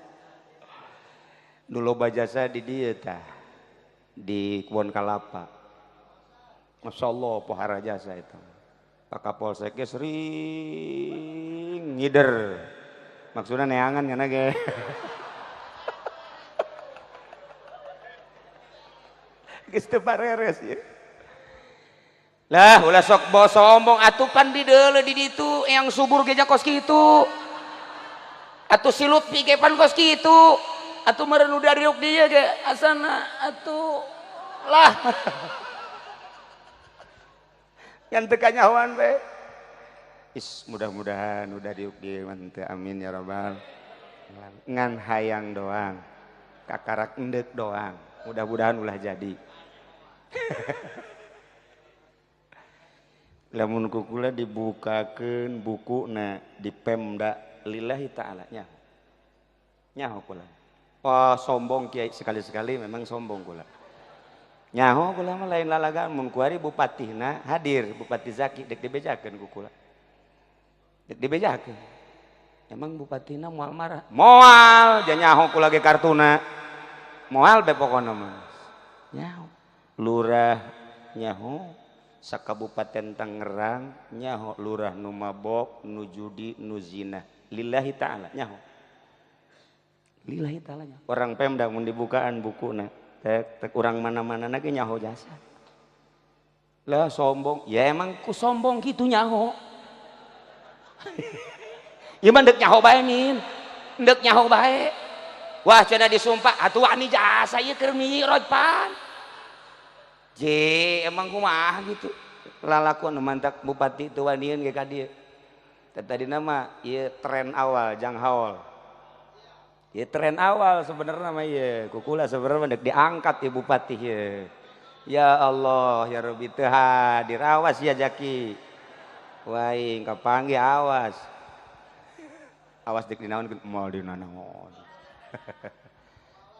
Nu loba jasa di dieu tah. Di Kebon Kalapa. Masya Allah pohara jasa itu. Pak Kapolsek ge sering ngider. Maksudna neangan kana ge. Geus teu pareres ieu. Lah ulah sok bawa sombong atuh pan di deuleu di ditu yang subur ge kos kitu. Atuh si Lutfi ge pan kos kitu. Atuh meureun nu dariuk dieu ge asana atuh lah. Ngan teu kanyahoan we. Is mudah-mudahan udah diuk dieu mah teu, amin ya rabbal. Ngan hayang doang. Kakarak endek doang. Mudah-mudahan ulah jadi. Lamun kukula dibukakeun bukuna di Pemda lillahi ta'ala nya. Nyaho kula. Wah sombong kiai sekali-sekali memang sombong kula. Nyaho kula mah lain lalagaan mun kuari bupatihna hadir Bupati Zaki dek dibejakeun ku kula. Dek dibejakeun. Emang bupatina moal marah? Moal, ja nyaho kula ge kartuna. Moal be pokona mah. Nyaho. Lurah nyaho sakabupaten Tangerang nyaho lurah nu mabok, nu judi, nu zina. Lillahi ta'ala nyaho. Lillahi ta'ala nyaho. Orang Pemda mun dibukaan bukuna, tek tek urang mana-mana ge nyaho jasa. Lah sombong, ya emang ku sombong kitu nyaho. Ieu mah deuk nyaho bae min. Deuk nyaho bae. Wah cenah disumpah atuh wani jasa ieu keur mi'raj pan. Je emang kumaha gitu. Lalakuan nu mantak bupati teu wanian ge ka dieu. Tadina mah ieu tren awal jang haul. Ieu tren awal sebenarnya mah ieu. Kukula sebenarnya deuk diangkat ieu bupati ieu. Ya Allah ya Rabbi teu hadir awas ya Jaki. Waing kapanggih awas. Awas dek dinaon moal dinanaon.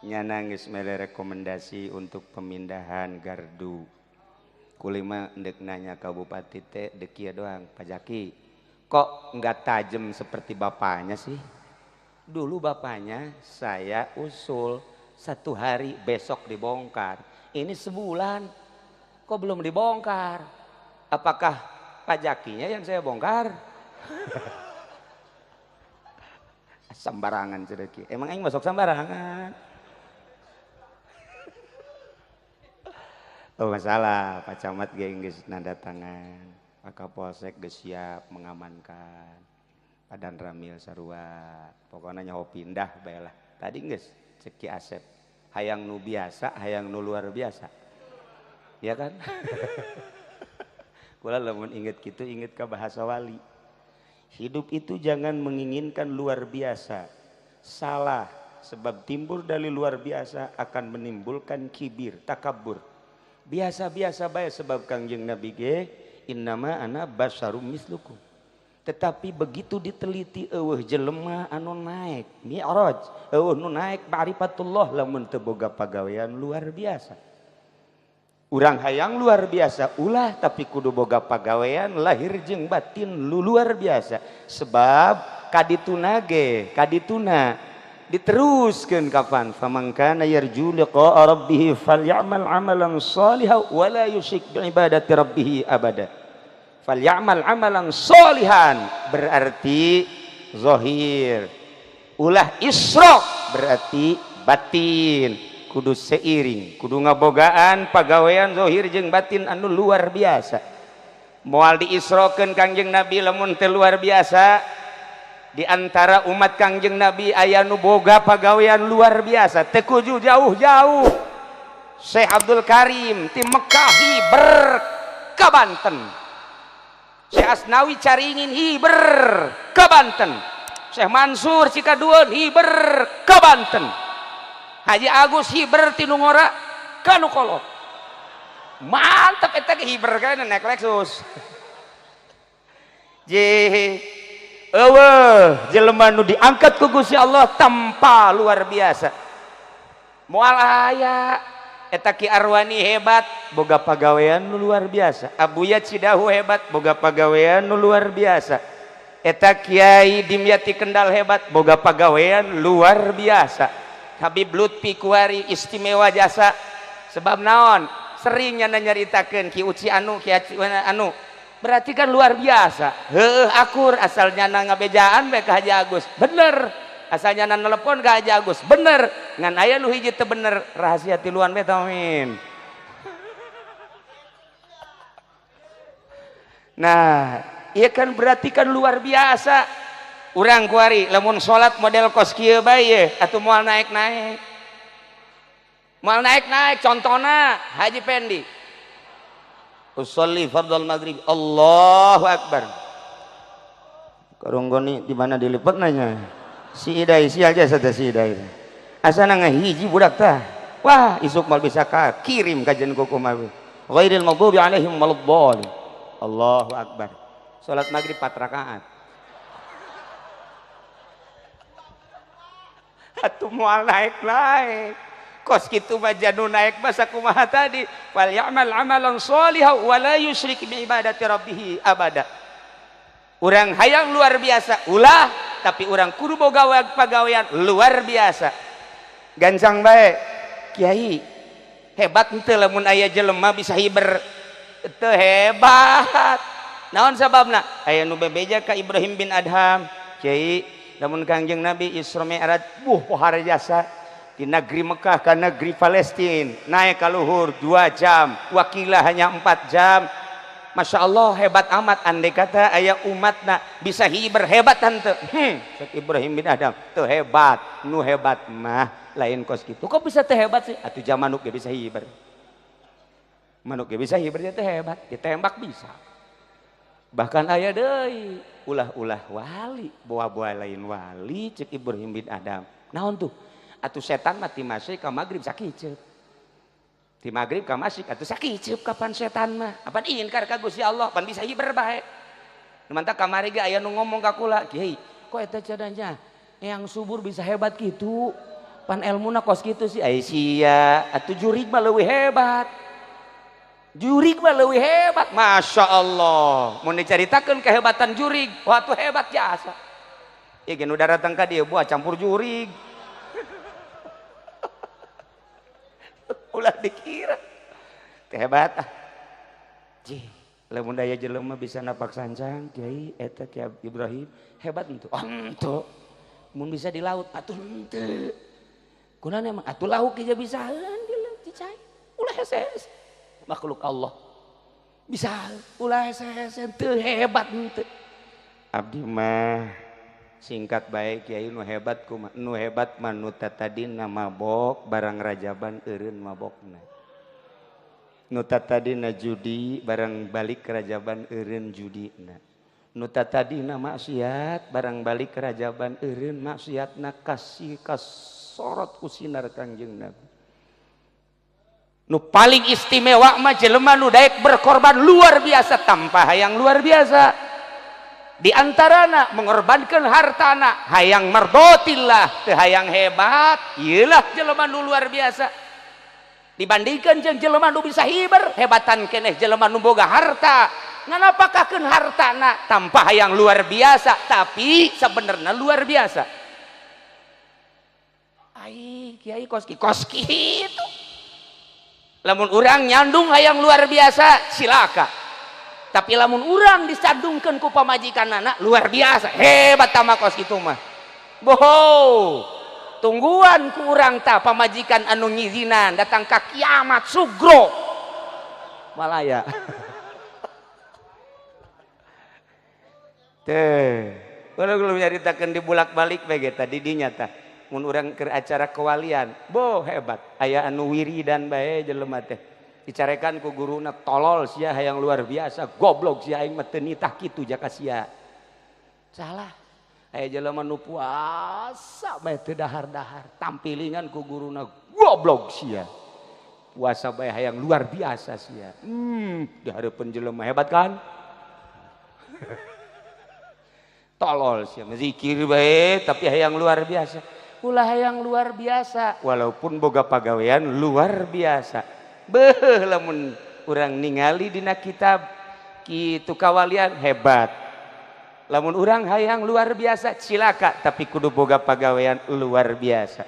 Nya nangis mere rekomendasi untuk pemindahan gardu. Kulima ndek nanya ka bupati teh dek kieu doang, Pak Jaki. Kok nggak tajem seperti bapaknya sih? Dulu bapaknya saya usul 1 hari besok dibongkar. Ini sebulan kok belum dibongkar? Apakah Pak Jakinya yang saya bongkar? Sembarangan cereki. Emang aing masuk sembarangan. Oh masalah, Pak Camat ge geus nanda tangan, Pak Kapolsek geus siap mengamankan. Pak Danramil sarua. Pokoknya nyaho pindah bae lah. Tadi geus cek Ki Asep, hayang nu biasa, hayang nu luar biasa. Ya kan? Kula lamun inget kitu inget ka bahasa wali. Hidup itu jangan menginginkan luar biasa. Salah, sebab timbul dari luar biasa akan menimbulkan kibir, takabur. Biasa-biasa bae sebab Kangjeng Nabi ge innama ana basyarum mislukum. Tetapi begitu diteliti eueuh jelema anu naik mi'raj, eueuh nu naik ma'rifatullah lamun teu boga pagawean luar biasa. Urang hayang luar biasa ulah tapi kudu boga pagawean lahir jeung batin lu luar biasa. Sebab kadituna ge kadituna diteruskeun kapan faman kana yarju liqa'a rabbih falyamal amalan sholihan wa la yusyrik bi ibadati rabbih abada. Falyamal amalan sholihan berarti zahir, ulah isyrok berarti batin. Kudu seiring, kudu ngabogaan pagawean zahir jeung batin anu luar biasa. Moal diisrokeun Kangjeng Nabi lamun teu luar biasa. Di antara umat Kangjeng Nabi aya nu boga pagawean luar biasa, teu kudu jauh-jauh. Syekh Abdul Karim ti Mekah hiber ka Banten. Syekh Asnawi Caringin hiber ka Banten. Syekh Mansur Cikadueun hiber ka Banten. Haji Agus hiber ti nu ngora ka nu kolot. Mantep eta ge hiber kan naik Lexus. Je eueuh jelema nu diangkat ku Gusti Allah tanpa luar biasa. Moal aya eta Ki Arwani hebat boga pagawean nu luar biasa. Abuya Cidahu hebat boga pagawean nu luar biasa. Eta Kiai Dimyati Kendal hebat boga pagawean luar biasa. Habib Lutfi Kuari istimewa jasa sebab naon sering nyana nyaritakeun Ki Uci anu Ki Aci anu berarti kan luar biasa. Heueuh akur asal nyana ngabejaan bae ka Haji Agus bener, asal nyana nelepon ka Haji Agus bener, ngan aya nu hiji teu bener rahasia tiluan bae tamin. Nah ieu kan berarti kan luar biasa. Urang kuari lamun salat model kos kieu bae ye atuh moal naik-naik. Moal naik-naik contona Haji Pendi. Usolli fardhal maghrib Allahu akbar. Karunggoni di mana dilipet nanya. Si Idai si aja saja si Idai. Asana ngahiji budak tah. Wah, isuk mal bisa ka kirim kajian kuku mah. Ghairil maghdubi alaihim waladdallin. Allahu akbar. Salat maghrib 4 rakaat. Atuh moal naik-naik. Kos kitu mah janu naik mah sakumaha tadi. Wal ya'mal amalan sholihan wa la yusyrik bi ibadati rabbih abada. Urang hayang luar biasa ulah, tapi urang kudu boga pagawean luar biasa. Gancang bae kiai hebat henteu lamun aya jelema bisa hiber teu hebat. Naon sababna? Aya nu bebeja ka Ibrahim bin Adham, kiai lamun Kangjeng Nabi Isra Mi'raj buh pohara jasa di negeri Mekah ke negeri Palestina naik ka luhur 2 jam, wakilah hanya 4 jam. Masya Allah hebat amat andai kata aya umatna bisa hiber hebat henteu. Cek Ibrahim bin Adham teu hebat, nu hebat mah lain kos kitu. Kok bisa teu hebat sih? Atuh jam manuk ge bisa hiber. Manuk ge bisa hiber teh hebat, ditembak bisa. Bahkan aya deui ulah-ulah wali, boa-boa lain wali cek Ibrahim bin Adham. Naon tuh? Atuh setan mah ti masih ka magrib sakiceup. Ti magrib ka masih atuh sakiceup kapan setan mah? Apan ingkar ka Gusti Allah, pan bisa hiber bae. Nu mantap kamari ge aya nu ngomong ka kula, "Kiai, kok eta cadanya yang subur bisa hebat kitu? Pan elmuna kos kitu sih." Ai sia, atuh jurig mah leuwih hebat. Jurig mah leuwih hebat, Masya Allah. Mun dicaritakeun kehebatan jurig, wah tuh hebat jasa. Ieu ge nu daratang ka dieu buah campur jurig. Ulah dikira kehebat ah. Jih, lamun daya jelema bisa napak sancang, kiai eta Ki Ibrahim hebat henteu. Oh henteu. Mun bisa di laut atuh henteu. Kunaon emang atuh lauk ge bisaeun di laut cicai. Ulah hese-hese. Makhluk Allah bisa ulah hese-hese teu hebat henteu. Abdi mah singkat baik kiai nu hebat kumaha nu hebat mah nu tatadina mabok barang rajaban eureun mabokna. Nu tatadina judi barang balik rajaban eureun judina. Nu tatadina maksiat barang balik rajaban eureun maksiatna kasih kasorot ku sinar Kangjeng Nabi. Nu paling istimewa mah jelema nu daek berkorban luar biasa tanpa hayang luar biasa. Di antarana mengorbankan hartana hayang mardotillah teu hayang hebat, ieulah jelema nu luar biasa. Dibandingkan jeung jelema nu bisa hiber, hebatan keneh jelema nu boga harta. Nganapakakeun hartana tanpa hayang luar biasa, tapi sebenarnya luar biasa. Ai kiai kos kos kitu. Lamun urang nyandung hayang luar biasa silaka, tapi lamun urang disandungkeun ku pamajikanana luar biasa hebat tama kos kitu mah. Boho tungguan ku urang ta pamajikan anu ngizinan datang ka kiamat sugro malaya. Teh urang belum nyaritakeun di bolak-balik bae ge tadi dinya tah. Mun urang keur acara kewalian, boh hebat. Aya anu wiridan bae jelema teh. Dicarekan ku guruna tolol sia hayang luar biasa, goblok sia aing mah teu nitah kitu jaka sia. Salah. Aya jelema nu puasa bae teu dahar-dahar, tampilingan ku guruna goblok sia. Puasa bae hayang luar biasa sia. Di hareupeun jelema hebat kan? Tolol sia, zikir bae tapi hayang luar biasa. Ulah hayang luar biasa walaupun boga pagawean luar biasa. Beuh lamun urang ningali dina kitab kitu kawalian hebat. Lamun urang hayang luar biasa cilaka tapi kudu boga pagawean luar biasa.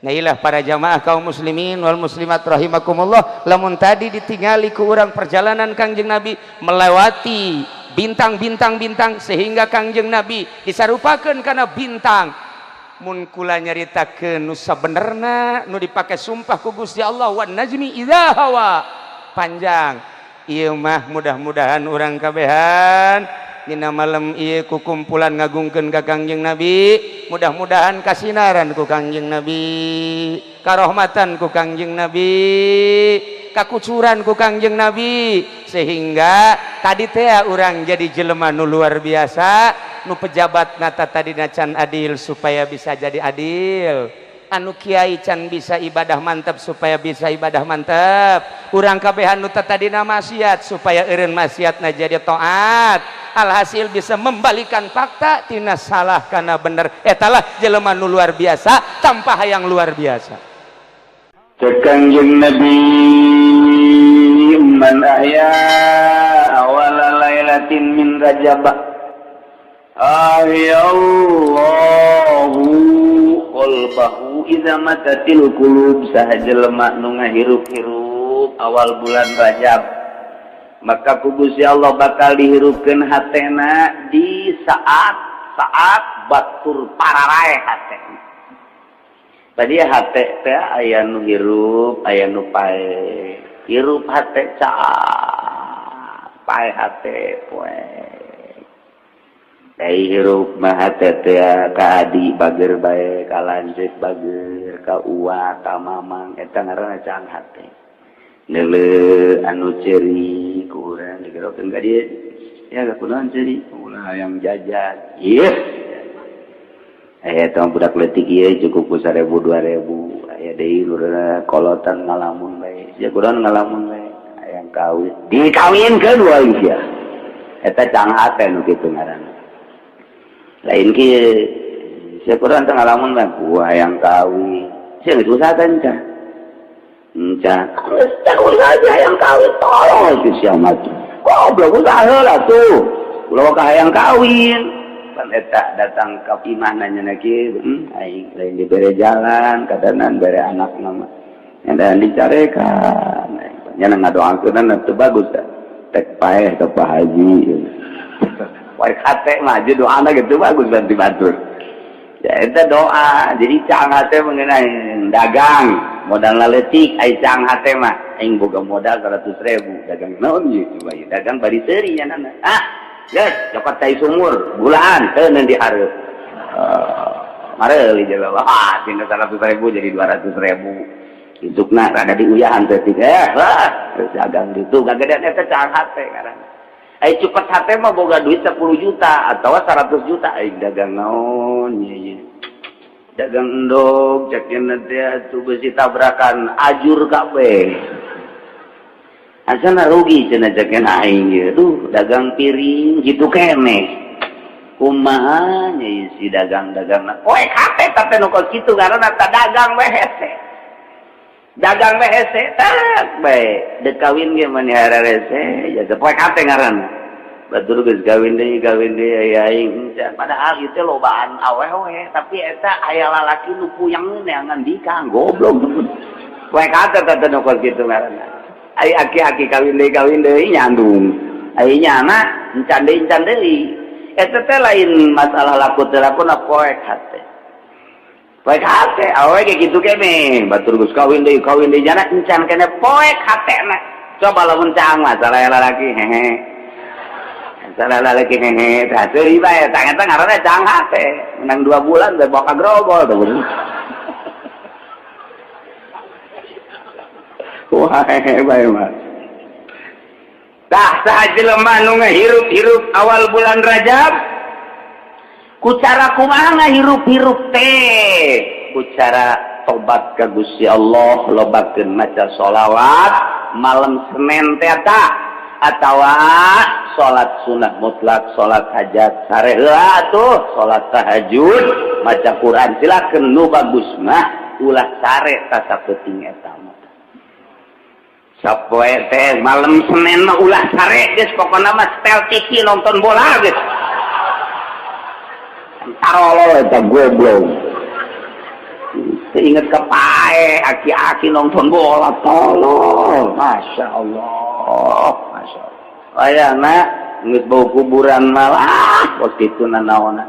Nah ilah para jamaah kaum muslimin wal muslimat rahimakumullah, lamun tadi ditingali ku urang perjalanan Kangjeng Nabi melewati bintang-bintang-bintang sehingga Kangjeng Nabi disarupakeun kana bintang. Mun kula nyaritakeun nu sabenerna nu dipake sumpah ku Gusti Allah wan najmi idza hawa panjang. Ieu mah mudah-mudahan urang kabehan dina malam ieu ku kumpulan ngagungkeun ka Kangjeng Nabi, mudah-mudahan kasinaran ku Kangjeng Nabi, karohmatan ku Kangjeng Nabi, kakucuran ku Kangjeng Nabi, sehingga tadi teh urang jadi jelema nu luar biasa, nu pejabat nata tadi can adil supaya bisa jadi adil, anu kiai can bisa ibadah mantep supaya bisa ibadah mantep, urang kabehan nu tadina maksiat supaya eureun maksiatna jadi taat, alhasil bisa membalikan fakta tina salah kana bener. Etalah jelema nu luar biasa tanpa hayang luar biasa. Cek Kangjeng Nabi man ahya awala lailatin min Rajab ahyallahu qalbahu idza matatil qulub. Saha jelema nu ngahirup-hirup awal bulan Rajab maka ku Gusti Allah bakal dihirupkeun hatena di saat-saat batur pararae hatena. Tadi hate teh aya nu hirup, aya nu pae. Hirup hate caang, pae hate poe. Dai hirup mah hate teh ka adi bager bae, ka lanceuk bager, ka uwa, ka mamang, eta ngaranna caang hate. Neuleuh anu ceuri ku urang digerokeun ka dieu. Ya kunaon ceuri? Ulah hayang jajan. Ieu. Aya tong budak leutik ieu cukup ku 1000 2000. Aya deui lurah kolotan ngalamun bae. Sia kunaon ngalamun bae? Hayang kawin. Dikawinkeun wae sia. Eta caang hate nu kitu ngaranna. Lain kieu. Sia kunaon teh ngalamun bae? Ku hayang kawin. Sia geus usaha teh enca. Enca. Geus teh usaha hayang kawin tolong si sia mah. Goblok usaha heula tuh. Ulah ka hayang kawin. Pan eta datang ka imah nanya kieu, aing lain dibere jalan, kadanan bere anak nama. Yang dicarekan. Nya ngadoakeun teu bagus teh. Tek paeh ka Pak Haji. Wae hate mah doana gitu bagus bantu batur. Ya eta doa. Jadi caang hate mengenai dagang, modal leutik ai caang hate mah aing boga modal 100.000 dagang naon ieu coba ieu dagang bari seuri nya nana. Ah, geus cokot cai sumur gulaan teu neun dihareup. Mareuli jelema. Ah, tina 100.000 jadi 200.000. Isukna rada diuyahan teh wah geus dagang ditu gagedean eta caang hate ngaranna. Ai cupet hate mah boga duit 10 juta atau 100 juta aing dagang naon ieu ieu. Dagang endog cek nya teh atuh beusi tabrakan ajur kabeh. Asana rugi cenah cek nya aing ieu. Duh dagang piring kitu keneh. Kumaha nya si dagang-dagangna. Poek hate teh nu kos kitu ngaranna ta dagang we hese. Dagang we hese tak bae. Dek kawin ge mani hararese ya teh poek hate ngaranna. Batur geus kawin deui aya aing padahal ieu teh lobaan awewe tapi eta aya lalaki nu puyang neangan dikang goblok. Poek hate teh nu kos kitu ngaranna. Ai aki-aki kawin deui nyandung. Ai nyana encan deui. Eta teh lain masalah laku teu lakuna poek hate. Poek hate awewe ge kitu keneh. Batur geus kawin deui nyana encan keneh poek hatena. Coba lamun caang masalah lalaki hehe. Masalah lalaki hehe tah seuri bae tah eta ngaranna caang hate. Menang 2 bulan teh bawa ka grogol tuh. Wah hehe bae mah. Tah saha jelema nu ngahirup-hirup awal bulan Rajab Ku cara kumaha ngahirup-hirup teh? Ku cara tobat ka Gusti Allah, lobakeun maca sholawat malam Senin teh atawa salat sunah mutlak, salat hajat sare heula tuh, salat tahajud, maca Quran silakeun. Nu bagus mah ulah sare ta sapeuting eta mah. Sapoe teh malam Senin mah ulah sare geus, pokona mah setel TV nonton bola geus. Tarolol eta goblok. Inget ke pae aki-aki nonton bola, tolol. Masya Allah, Masya Allah. Ayana geus bau kuburan malah waktu itu nanaona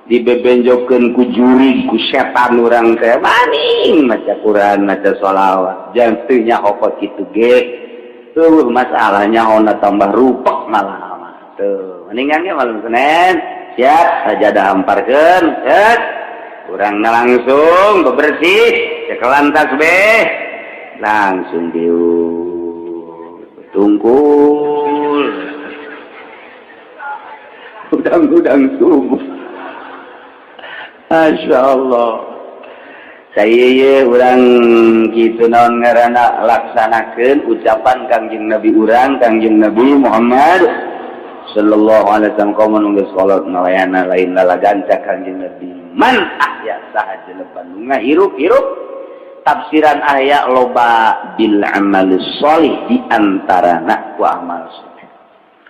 dibebenjokeun ku jurig, ku setan urang teh maning maca Quran, maca sholawat jangan teu nyaho kitu ge. Tuh masalahnya ona tambah rupek malah mah. Tuh mendingan ge malam Senin siap sajadah hamparkeun, set urangna langsung bebersih, cekelan tasbih, langsung diuk tungkul udang-udang subuh. Masya Allah, saya ye urang gitu naon ngaranna laksanakeun ucapan Kangjeng Nabi urang, Kangjeng Nabi Muhammad sallallahu alaihi wasallam, komo nu geus kolot ngalayana lain lalaganca Kangjeng Nabi. Man ahya, saha jelema nu ngahirup-hirup, tafsiran ahya loba, bil amal sholih, di antarana ku amal soleh.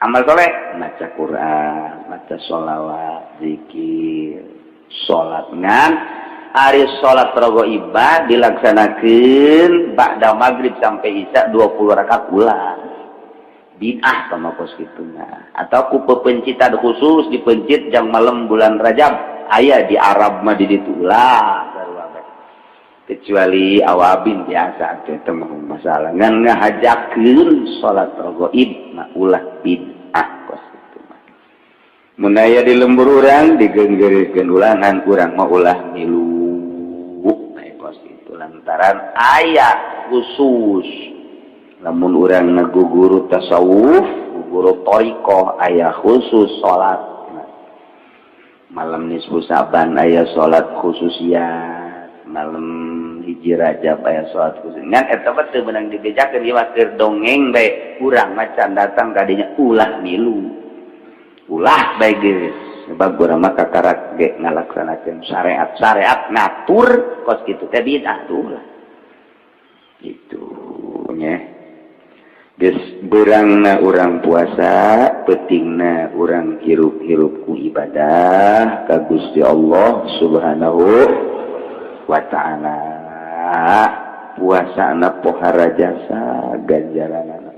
Amal soleh maca Quran, maca sholawat, zikir, salat. Ngan ari salat raghaibah dilaksanakeun ba'da maghrib sampai isya 20 rakaat ulah, bid'ah sama kos kitu. Atau ku pepencitan khusus dipencit jang malam bulan Rajab, aya di Arab mah di ditu, ulah. Kecuali awabin biasa itu mah masalah, ngan ngahajakeun salat raghaib mah ulah, bid'ah kos kitu mah. Mun aya di lembur urang digenggeurekeun ulangan, urang mah ulah milu kos kitu, lantaran aya khusus lamun urang ngaguguru tasawuf, guru thoriqoh, aya khusus salat malam nisfu Saban, aya salat khususiat malam 1 Rajab, aya salat khusus. Ngan eta mah teu meunang dibejakeun, ieu mah keur dongeng bae. Urang macan datang kadinya ulah milu, ulah bae geus, sebab urang mah kakarak ge ngalaksanakeun syariat. Syariat ngatur kos kitu teh bid'ah tuh lah gitu nya. Geus beurangna urang puasa, peutingna urang hirup-hirup ku ibadah ka Gusti Allah Subhanahu wa Ta'ala. Puasana pohara jasa ganjaranana.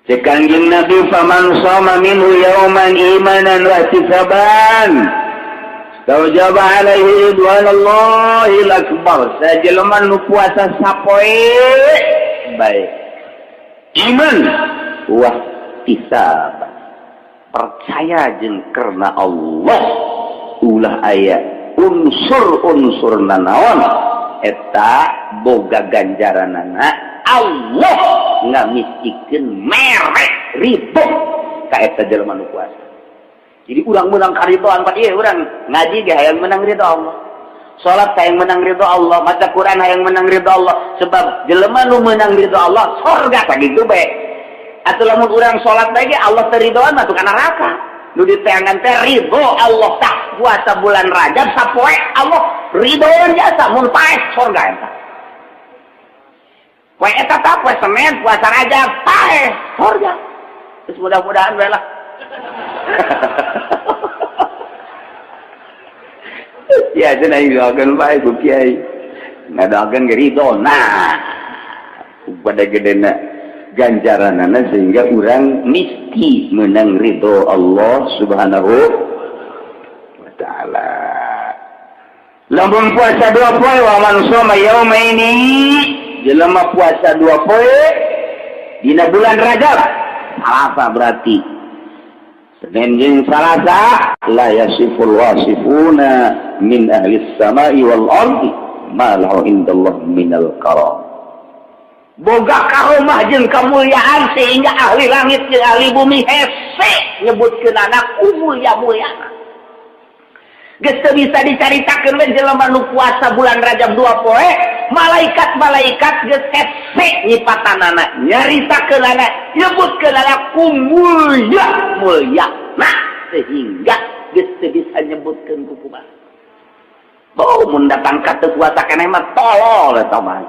Cek Kangjeng Nabi, faman shoma minhu yauman imanan wa ihtisaban istaujaba alaihi ridwanallahil akbar. Sajelema nu puasa sapoe bae iman wah ihtisab, percaya jeung karena Allah, ulah aya unsur-unsur nanaon, eta boga ganjaranana Allah ngamistikeun merek ridho ka eta jelema nu puasa. Jadi urang menang karidoan pa ieu, urang ngaji ge hayang menang ridho Allah, salat hayang menang ridho Allah, maca Quran hayang menang ridho Allah, sebab jelema nu menang ridho Allah sorga. Sakitu bae atuh. Lamun urang salat bae ge Allah teu ridhoan mah ka neraka. Nu diteangan teh ridho Allah. Tah, puasa bulan Rajab sapoe Allah ridhoan jasa, mun paeh sorga eta. Poe eta tah, poe Senin puasa Rajab paeh sorga. Terus mudah-mudahan bae lah ya cenah doakeun bae ku kiai, ngadoakeun ge ridho. Nah, pada gedena ganjaranana sehingga urang misti menang ridho Allah Subhanahu wa Ta'ala. Lamun puasa 2 poe, wa man shoma yaumaini, jelema puasa 2 poe dina bulan Rajab, Salasa, berarti Senin jeung Salasa, la yasiful wasifuna min ahli samai wal ardi ma lahu indallah minal karam, boga karomah jeung kemuliaan sehingga ahli langit jeung ahli bumi hese nyebutkeun anak mulia-muliana. Geus teu bisa dicaritakeun we jelema nu puasa bulan Rajab 2 poe, malaikat-malaikat geus hese nyipatanana, nyaritakeunana, nyebutkeunana ku mulya mulya. Nah, sehingga geus teu bisa nyebutkeun ku kumaha. Oh, mun datang ka teu puasa keneh mah tolol eta mah.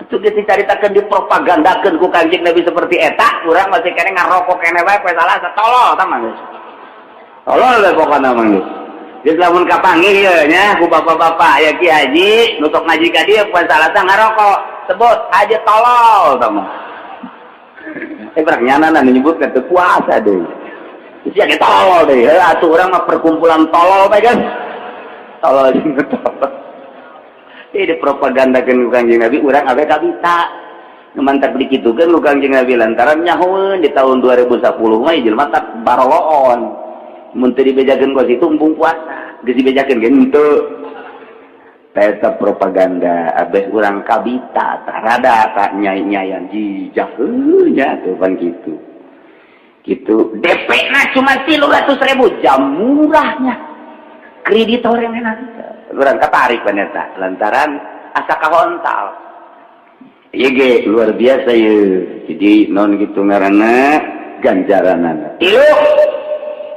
Itu geus dicaritakeun, dipropagandakeun ku Kanjeng Nabi seperti eta, urang masih keneh ngarokok keneh bae poe Salasa, tolol eta mah geus. Tolol we pokona mah geus. Geus lamun kapanggih ye nya ku bapak-bapak ya, Ki Haji nu sok ngaji ka dieu poe Salasa ngarokok, sebut aja tolol eta mah. Eh, berak nyana nyebutkeun teu puasa deui. Sia ge tolol deui. Heuh atuh urang mah perkumpulan tolol bae kan. Tolol jeung tolol. Ini dipropagandakeun ku Kanjeng Nabi, urang abe kabita. Nu mantak dikitukeun ku Kanjeng Nabi lantaran nyahoeun di tahun 2010 mah jelema tak baroloon. Mun teu dibejakeun ku situ embung puasa. Geus dibejakeun ge henteu. Eta propaganda abeh urang kabita tah rada tak nyai-nyayan jijak heuh nya tuh pan kitu. Gitu DP na cuma 300.000, jam murahnya kreditor yang enak urang katarik pan eta lantaran asa kahontal ieu ge luar biasa ye. Jadi non gitu ngaranna ganjaranana tilu.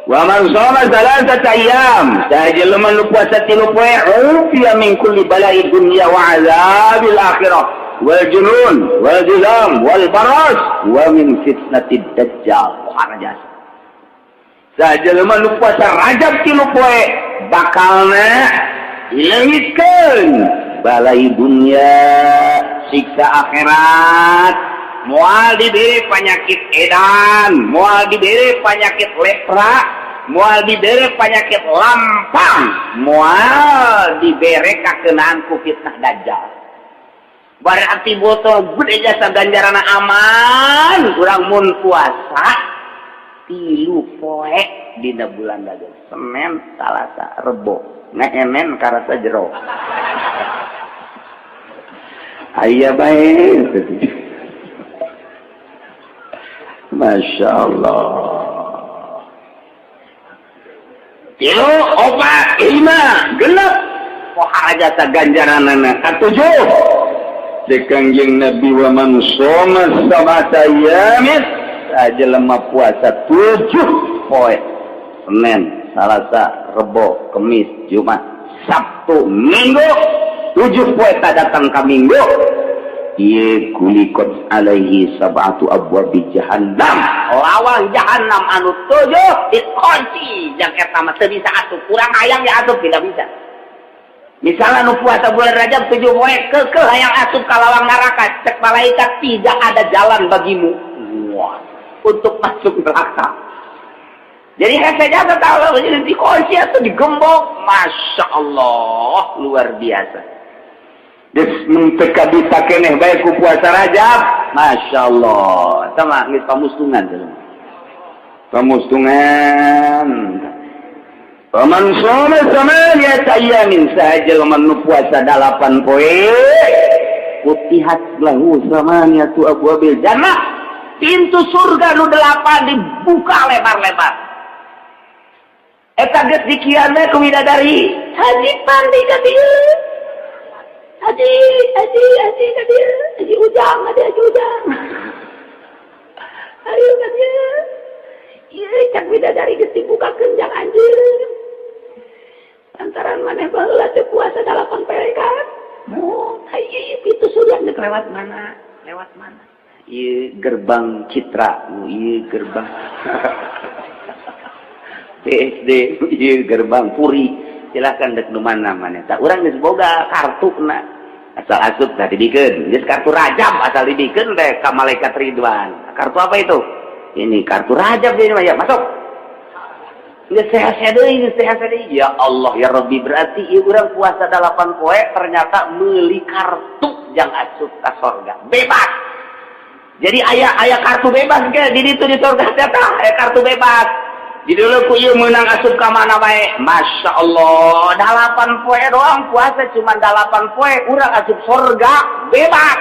Wa man shoma salasata ayyam, saha jelema nu puasa 3 poe, ufiya min kulli bala'i dunya wa azabil akhirah wal junun wal juzam wal baras wa min fitnatid dajjal. Jasa saha jelema nu puasa Rajab 3 poe, bakalna dileungitkeun balai dunia, siksa akhirat, moal diberi penyakit edan, moal diberi penyakit lepra, moal diberi penyakit lampang, moal diberi kakenaan ku fitnah dajjal. Berarti botol gede jasa ganjaran aman kurang mun puasa 3 poe dina bulan Rajab, Senin, Salasa, Rebo, ngehenen karasa jero aya bae. Masya Allah. Tilu, opat, lima, 6. Pohara jasa ganjaranana. Katujuh. Di Kangjeng Nabi, wa man shoma sab'ata ayyamin, jelema puasa 7 poe. Senin, Selasa, Rebo, Kemis, Jumat, Sabtu, Minggu. 7 poe tak datang ke Minggu. Ieu guliqat alaihi sab'atu abwabi jahannam, lawang jahannam anu tujuh dikunci jang eta mah teu bisa asup. Kurang hayang ya asup tidak bisa. Misalnya nu puasa bulan Rajab 7 poe kekeh hayang asup ka lawang neraka, cek malaikat, "Tidak ada jalan bagimu, wah, untuk masuk neraka." Jadi hese jasa tahu dikunci atau digembok. Masya Allah, luar biasa. Geus mun teu kabita keneh bae ku puasa Rajab. Masya Allah. Sama geus pamustungan jelema. Pamustungan. Faman shoma samaniyata ayyamin, saha jelema nu puasa 8 poe, futihat lahu samaniyatu abwabil jannah, pintu surga nu delapan dibuka lebar-lebar. Eta geus dikian ku bidadari, "Haji Pandi ka dieu, Haji, Haji, Haji ka dieu, Haji Ujang, Haji, Haji Ujang, ayo ka dieu." Ieu cak bidadari geus dibukakeun jang anjeun lantaran maneh baheula teh puasa 8 poe kan. Oh, ieu pintu surga geus lewat mana, lewat mana? Ieu gerbang Citra, ieu gerbang PSD, ieu gerbang Puri, silakan dek nu mana mana. Tak urang geus boga kartu na, asal asup tah dibikeun. Geus kartu Rajab, asal dibikeun teh ka malaikat Ridwan. "Kartu apa itu?" "Ini kartu Rajab ini mah." "Ya, masuk." Geus sehat deui, geus sehat deui. Ya Allah ya Rabbi, berarti ieu urang puasa 8 poe ternyata meuli kartu jang asup ka sorga. Bebas. Jadi aya aya kartu bebas ge di ditu di surga teh, aya kartu bebas. Di dulu ku ieu meunang asup ka mana bae. Masya Allah, 8 poe doang puasa, cuma 8 poe urang asup surga bebas.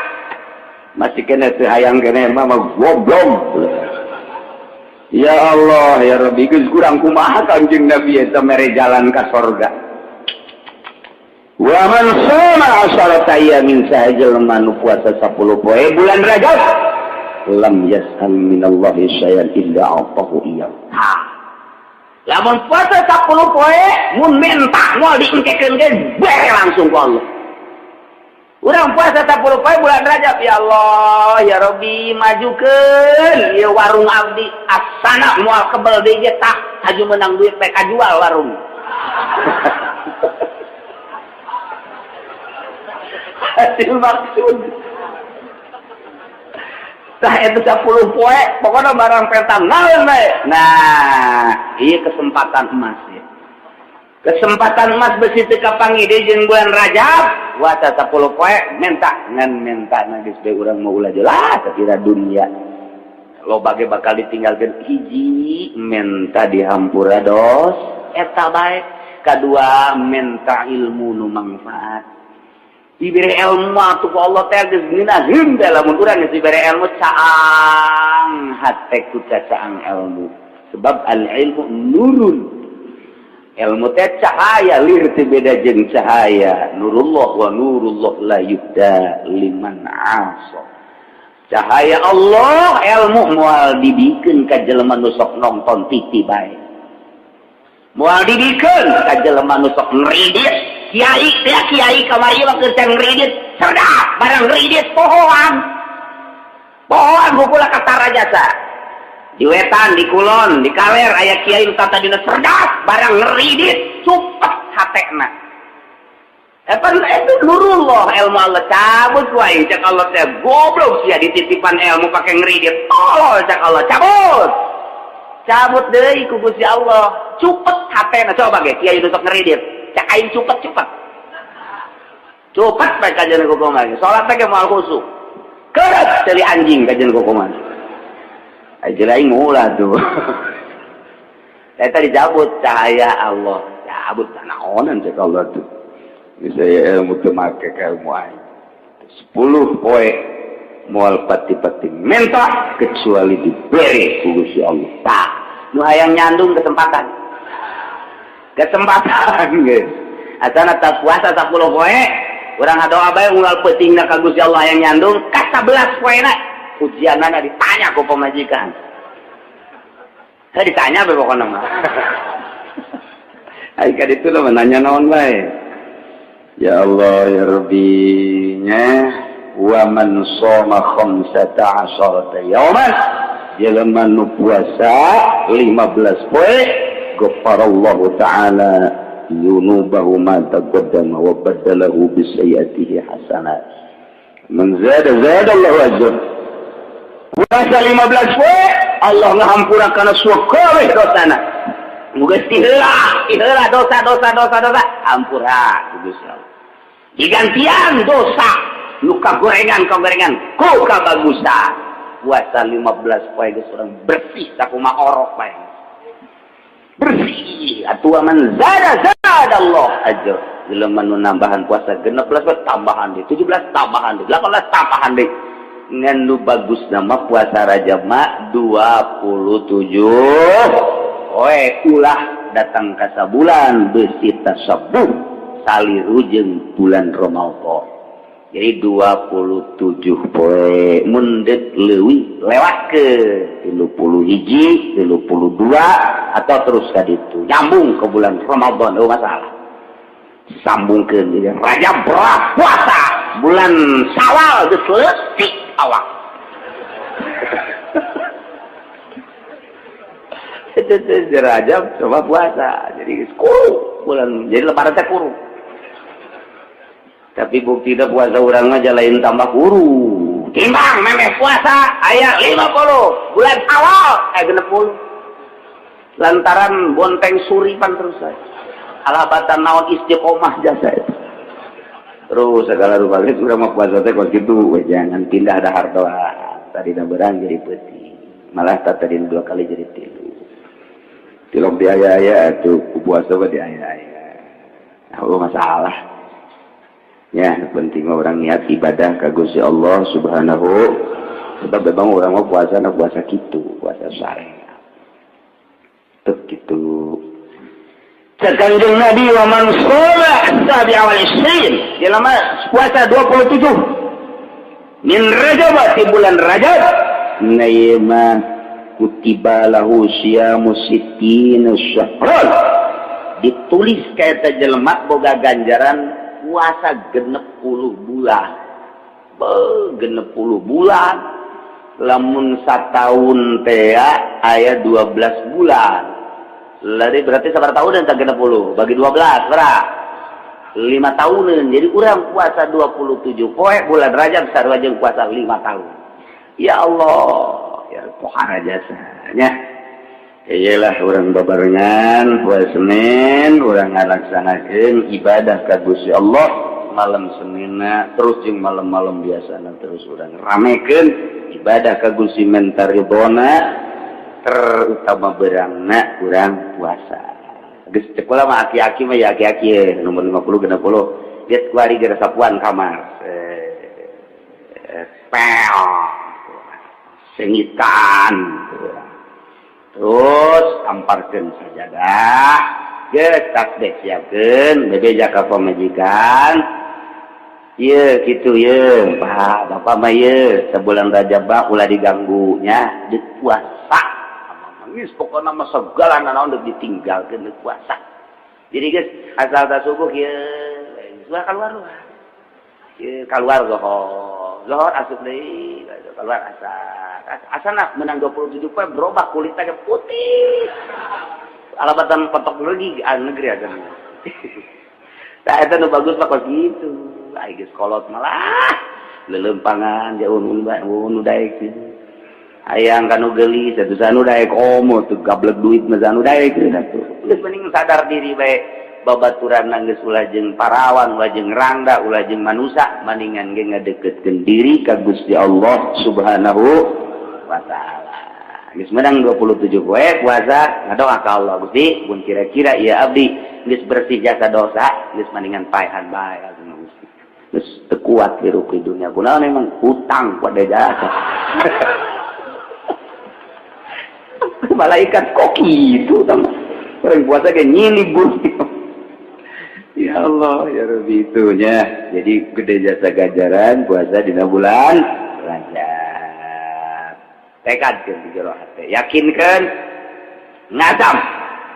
Masih kena teu hayang keneh mah goblok. Ya Allah ya Rabbi, geus kurang kumaha Kanjeng Nabi eta mere jalan ka sorga. Wa man shoma 10 ayyamin, saha jelema nu puasa 10 poe bulan Rajab, lam yas'al minallahi syai'an illa a'tahu iyyahu. Ha, lamun puasa 10 poe, mun minta moal diengkekeun ge, bere langsung ku Allah. Urang puasa 10 poe bulan Rajab, ya Allah, ya Rabbi, majukeun ieu warung abdi, asana moal kebel deui ge, tah haju menang duit bae kajual warung. Hasil maksud. Tah, itu 10 poe pokoknya barang petang naon bae. Nah, iya, kesempatan emas ya. Kesempatan emas, besi teu kapanggih deui jeung bulan Rajab. Puasa 10 poe, minta ngan minta geus bae, urang mau ulah jelas kira dunia loba ge bakal ditinggalkeun. Hiji, minta dihampura dos eta bae. Kadua, minta ilmu nu manfaat. Diberi ilmu atuh ku Allah teh geus ngeunaheun teh. Lamun urang geus diberi ilmu, caang hate ku caang ilmu, sebab al ilmu nurun, ilmu teh cahaya, lir teh beda jeung cahaya nurullah, wa nurullah la yuhda liman asa. Cahaya Allah, ilmu, moal dibikeun ka jelema nu sok nonton TV bae, moal dibikeun ka jelema nu sok ngridit. Kiai teh, kiai kamari mah keur ngridit cerdas, barang ngridit pohoan pohoan kukula kata jasa. Di wetan, di kulon, di kaler aya kiai nu tadina cerdas, barang ngeridit cupet hatena. Eta itu nurullah, ilmu Allah cabut wae. Cek Allah teh, goblok sia, dititipan ilmu pake ngeridit, tolol. Cek Allah cabut, cabut deui ku Gusti Allah, cupet hatena. Coba ge kiai nu sok ngeridit, cek aing cupet, cupet cupet bae kajian kukumaha. Salat teh ge moal khusyuk, keureut ceuli anjing kajian kukumaha. Aja lain ngulah tuh. Eta dicabut cahaya Allah, cabut naonan cek Allah tuh. Bisa ya ilmu teu make ka ilmu aing. 10 poe moal pati-pati minta kecuali diberi ku Gusti Allah. Tah, nu hayang nyandung, kesempatan. Kesempatan geus. Asana tak puasa 10 poe, urang ngadoa bae unggal peutingna ka Gusti Allah hayang nyandung, ka 11 poena ujianana ditanya ku pamajikan. Saya ditanya bae pokokna mah. Ai ka ditu mah nanya naon bae. Ya Allah ya Rabbi nya. Wa man shoma 15 yauman, jelema nu puasa 15 poe, ghafarallahu ta'ala dzunubahu ma taqaddama wa baddalahu bi sayyi'atihi hasanat. Man zada zada Allahu ajr. Puasa 15 poe, Allah ngahampura kana sakabeh dosana. Geus tiheula tiheula dosa dosa dosa dosa hampura ku Gusti Allah, digantian dosa nu kagorengan kagorengan ku kabagusan. Puasa 15 poe geus urang bersih sakumaha orok bae, bersih atuh. Man zada zada Allah ajr. Jelema nu nambahan puasa 16 poe, tambahan deui 17, tambahan deui 18, tambahan deui. Ngan nu bagus nama puasa Rajab mah 27 poe, ulah datang ka sabulan besi tasabuh saliru jeung bulan Ramadan. Jadi 27 poe, mun deuk leuwih lewat ke 31, 32, atau terus ka ditu nyambung ke bulan Ramadan, oh masalah. Sambungkeun jadi Rajab berat puasa, bulan Syawal geus leutik awak. Itu Rajab coba puasa jadi kuru bulan, jadi Lebaran teh kuru. Tapi bukti puasa urang mah lain tambah kuru, timbang memeh puasa aya 50, bulan awal aya 60, lantaran bonteng suripan terus saya alabatan naon istiqomah jasa itu terus segala rupa. Geus urang mah puasa teh kos kitu, jangan pindah dahar doa tadi berang jadi peuting, malah tak tadi dua kali jadi tilu tilok di aya-aya atuh puasa mah di aya-aya. Oh, masalah ya, penting orang niat ibadah ka Gusti Allah Subhanahu, sebab memang orang mau puasa na puasa gitu, puasa syariat tuh gitu. Cek Kanjeng Nabi, wa man shoma As-sabi'a wal isrin jelema puasa 27 min Rajab di bulan Rajab na ieu mah kutiba lahu siyamu sittina syahran ditulis ka eta jelema boga ganjaran puasa 60 bulan. Be 60 bulan lamun sataun teh aya 12 bulan. Lari berarti sabaraha tahun dan 60 bagi 12 berapa? 5 tahunan. Jadi urang puasa 27 poe bulan Rajab sarua jeung puasa 5 tahun. Ya Allah, ya pohara jasanya. Iyalah urang babarengan poe Senin urang ngalaksanakeun ibadah ka Gusti Allah malam Seninna terus jeung malam-malam biasana terus urang ramekeun ibadah ka Gusti menta ridona terutama berangna urang puasa. Geus cek kula mah aki-aki mah ya aki-aki nomor 50 60 geus kuari geus sapuan kamar. Pel sengitan terus amparkeun sajadah geus tasbih siapkeun bebeja ka pamajikan ieu kitu ieu Pak bapak mah ieu sabulan Rajab mah ulah diganggu nya deuk puasa geus pokona mah segala nanaon deuk ditinggalkeun deuk puasa. Jadi geus asal ta subuh ieu geus keluar luar ieu keluar zohor zohor asup deui keluar asar asana menang 27 poe berubah kulitnya ke putih alabatan petok lagi negeri aja. Nah itu nu bagus mah kos gitu ai geus kolot malah leuleumpangan jauh nu daek hayang kanu geulis atuh sanu daek komo tuh gablek duit mah sanu daek atuh geus mending sadar diri bae babaturan geus ulah jeung parawan ulah jeung rangda ulah jeung manusa maningan ge ngadeukeutkeun diri ka Gusti Allah Subhanahu wa ta'ala. Geus menang 27 poe puasa ngadoa ka Allah Gusti mun kira-kira ieu abdi geus bersih jasa dosa geus maningan paehan bae Gusti. Geus teu kuat hirup di dunia kunaon emang hutang pada jasa. Malaikat kok kitu tah orang puasa ge nyilib Gusti. Ya Allah ya Rabbi itunya. Jadi gede jasa ganjaran puasa dina bulan Rajab. Tekadkeun di jero hate, yakinkeun ngazam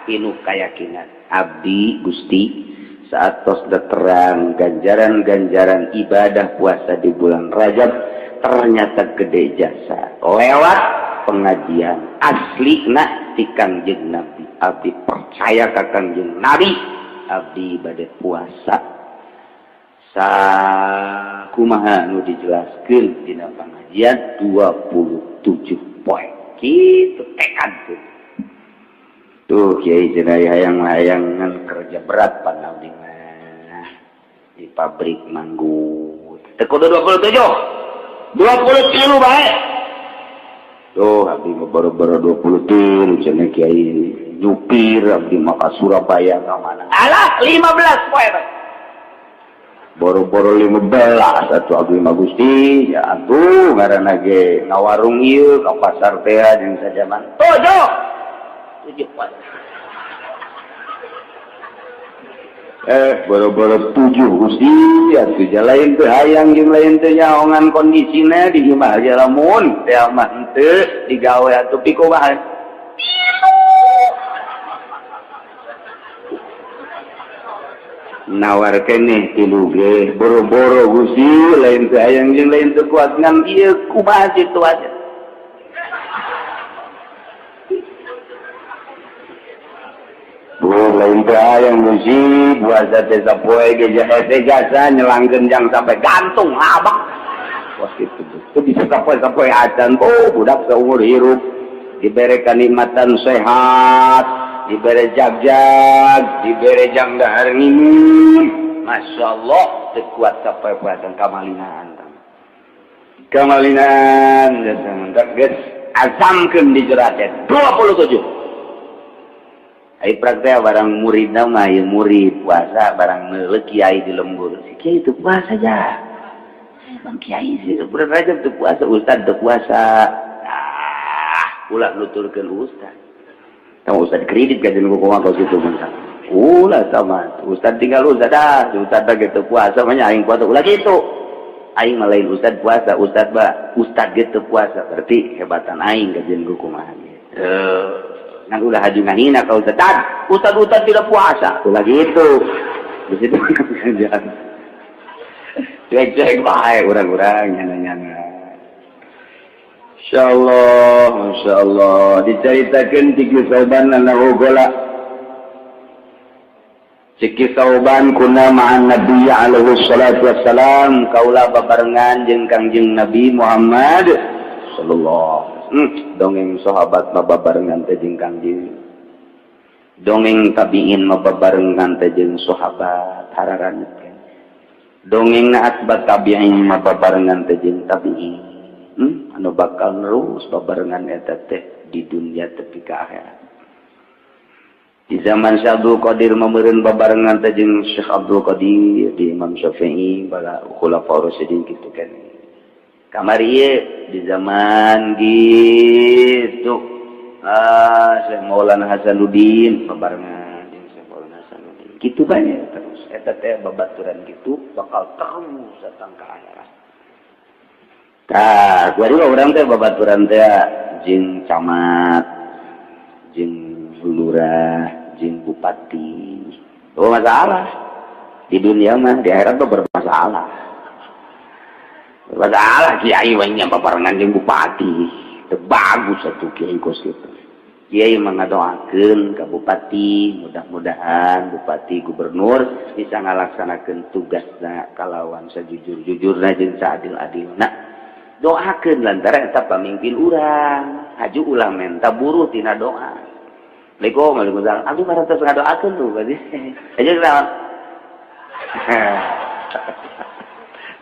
pinuh keyakinan abdi Gusti saat tos terang ganjaran-ganjaran ibadah puasa di bulan Rajab ternyata gede jasa lewat pengajian aslina ti Kangjeng Nabi. Abdi percaya ka Kangjeng Nabi, abdi bade puasa sakumaha nu dijelaskeun dina pengajian 27 poe kitu tekad tuh. Tuh kiai cenah hayang-hayangan kerja berat pan abdi mah di pabrik manggut teu kudu 27 23 bae. Tuh abdi mah boro-boro 23 cenah kiai nyupir abdi mah ka Surabaya ka mana alah 15 poe bae boro-boro 15 atuh abdi mah Gusti ya atuh ngaranna ge ngawarung ieu ka pasar teh jeung sajaman 7 7 poe. Boro-boro 7 Gusti atuh lain teu hayang jeung lain teu nyaongan kondisina di imah aja lamun teh mah henteu digawe atuh pikumaha nawar keneh tilu ge boro-boro Gusti lain teu hayang jeung lain teu kuat ngan ieu kumaha situasi. Bu lain teu hayang Gusti puasa teh sapoe ge hese jasa nyelangkeun jang sampai gantung abak. Wah kitu teu bisa sapoe-sapoe acan oh budak saumur hirup dibere kanikmatan sehat dibere jag-jag dibere jang dahar nginum Masya Allah teu kuat sapoe-poe kamalinaan kamalinaan geus azamkeun di jero hate 27. Ai praktek barang muridna mah ieu murid puasa barang meuleuh kiai di lembur si kiai teu puasa ja. Bang kiai sih bulan Rajab teu puasa ustad teu puasa. Ah ulah nuturkeun ustad. Tong ustad kredit ka jeung kumaha kos kitu mun. Ulah sama ustad tinggal ustad dah, ustad gitu puasa mah aing puasa ulah gitu. Aing mah lain ustad puasa, ustad ba ustad gitu puasa berarti hebatan aing kajian kumaha gitu. Ngan ulah haji ngahina ka ustad, ustad ustad tidak puasa, ulah gitu. Di situ cuek-cuek bae urang-urang nyana-nyana. Insyaallah, masyaallah diceritakeun ti Sauban annahu gola. Ciki Sauban kuna ma'an Nabi alaihi salatu wassalam kaula babarengan jeung Kangjeng Nabi Muhammad sallallahu alaihi. Dongeng sahabat mah babarengan teh jeung Kangjeng. Dongeng tabiin mah babarengan teh jeung sahabat hararanut. Dongeng na atbat tabi'in mah babarengan teh jeung tabi'in. Anu bakal nerus babarengan eta teh di dunia tepi ka akhirat. Di zaman Syekh Abdul Qadir mameureun babarengan teh jeung Syekh Abdul Qadir, di Imam Syafi'i, bala khulafaur rasyidin kitu kan. Kamari ieu di zaman gitu. Syekh Maulana Hasanuddin babarengan jeung Syekh Maulana Hasanuddin. Kitu banyak terus eta teh babaturan gitu bakal terus datang ke akhirat. Tah, kuari urang teh babaturan teh jeung camat, jeung lurah, jeung bupati. Oh masalah. Di dunia mah, di akhirat mah bermasalah. Bermasalah kiai we nya babarengan jeung bupati. Teu bagus atuh kiai kos kitu. Kiai mah ngadoakeun ka bupati, mudah-mudahan bupati gubernur bisa ngalaksanakeun tugasna kalawan sajujur-jujurna jeung saadil-adilna. Doakeun lantaran eta pamimpin urang, haju ulah menta buruh tina doa. Assalamualaikum, waalaikumsalam. Abdi mah terus ngadoakeun tuh berarti. Aja naon?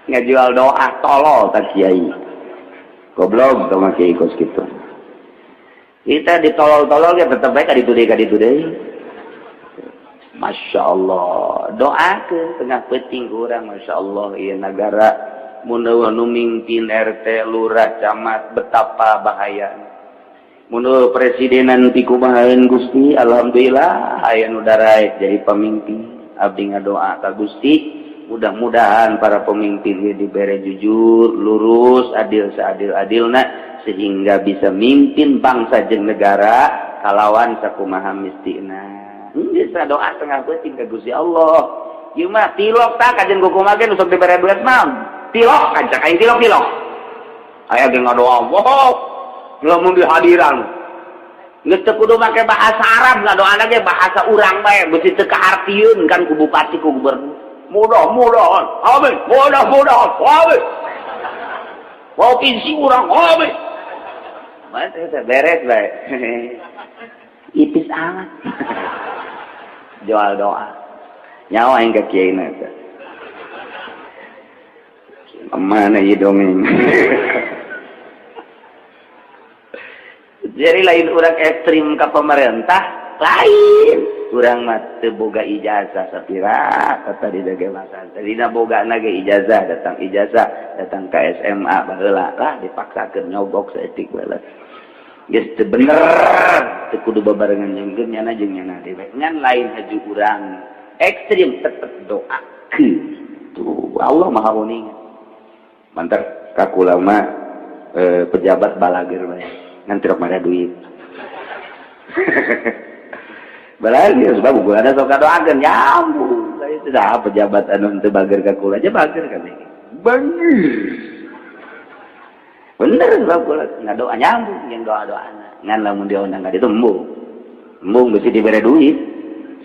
Ngajual doa tolol ta kiai. Goblok tong kiai kos kitu. Kita ditolol-tolol ya tetep bae ka ditu deui. Masya Allah, doakeun tengah peuting urang Masya Allah ieu nagara mun nu mimpin RT, lurah, camat betapa bahaya. Mun presidenan ti kumahaeun Gusti, alhamdulillah aya nu daraek jadi pamimpin. Abdi ngadoa ka Gusti, mudah-mudahan para pemimpin ieu dibere jujur, lurus, adil seadil-adilna sehingga bisa mimpin bangsa jeung negara kalawan sakumaha mistina. Geus doa tengah peuting ka Gusti Allah. Ieu mah tilok tah kajen kumaha ge nu sok dibere duit mah. Tilok kancak aing tilok-tilok. Aya ge ngadoa, wow, lamun dihadiran. Geus teu kudu make bahasa Arab ngadoana ge bahasa urang bae, beusi teu kahartieun kan ku bupati ku gubernur. Mudah-mudahan, amin, mudah-mudahan, amin. Provinsi urang, amin. Beres bae. Ipis amat. Jual doa. Nyawa yang ke kiai eta. Mana ieu dongeng. Jadi lain urang ekstrim ka pemerintah, lain. Urang mah teu boga ijazah sapira tadi dage masa. Tadina bogana ge ijazah, datang ka SMA baheula lah dipaksakeun nyogok saeutik baheula. Geus teu bener, teu kudu babarengan jeung nyana jeung nyana deui. Ngan lain haju urang ekstrim tetep doakeun. Tuh Allah Maha Uninga. Mantar kakula mah pejabat balager bae. Ngan teu rok duit. Balager sebab gua ada sok doakeun nyambung. Itu dah pejabat anu teu bager ka kula aja bager kan. Bener. Bener sebab kula ngadoa nyambung jeung doa-doana. Ngan lamun dia undang ka ditu embung. Embung beusi dibere duit.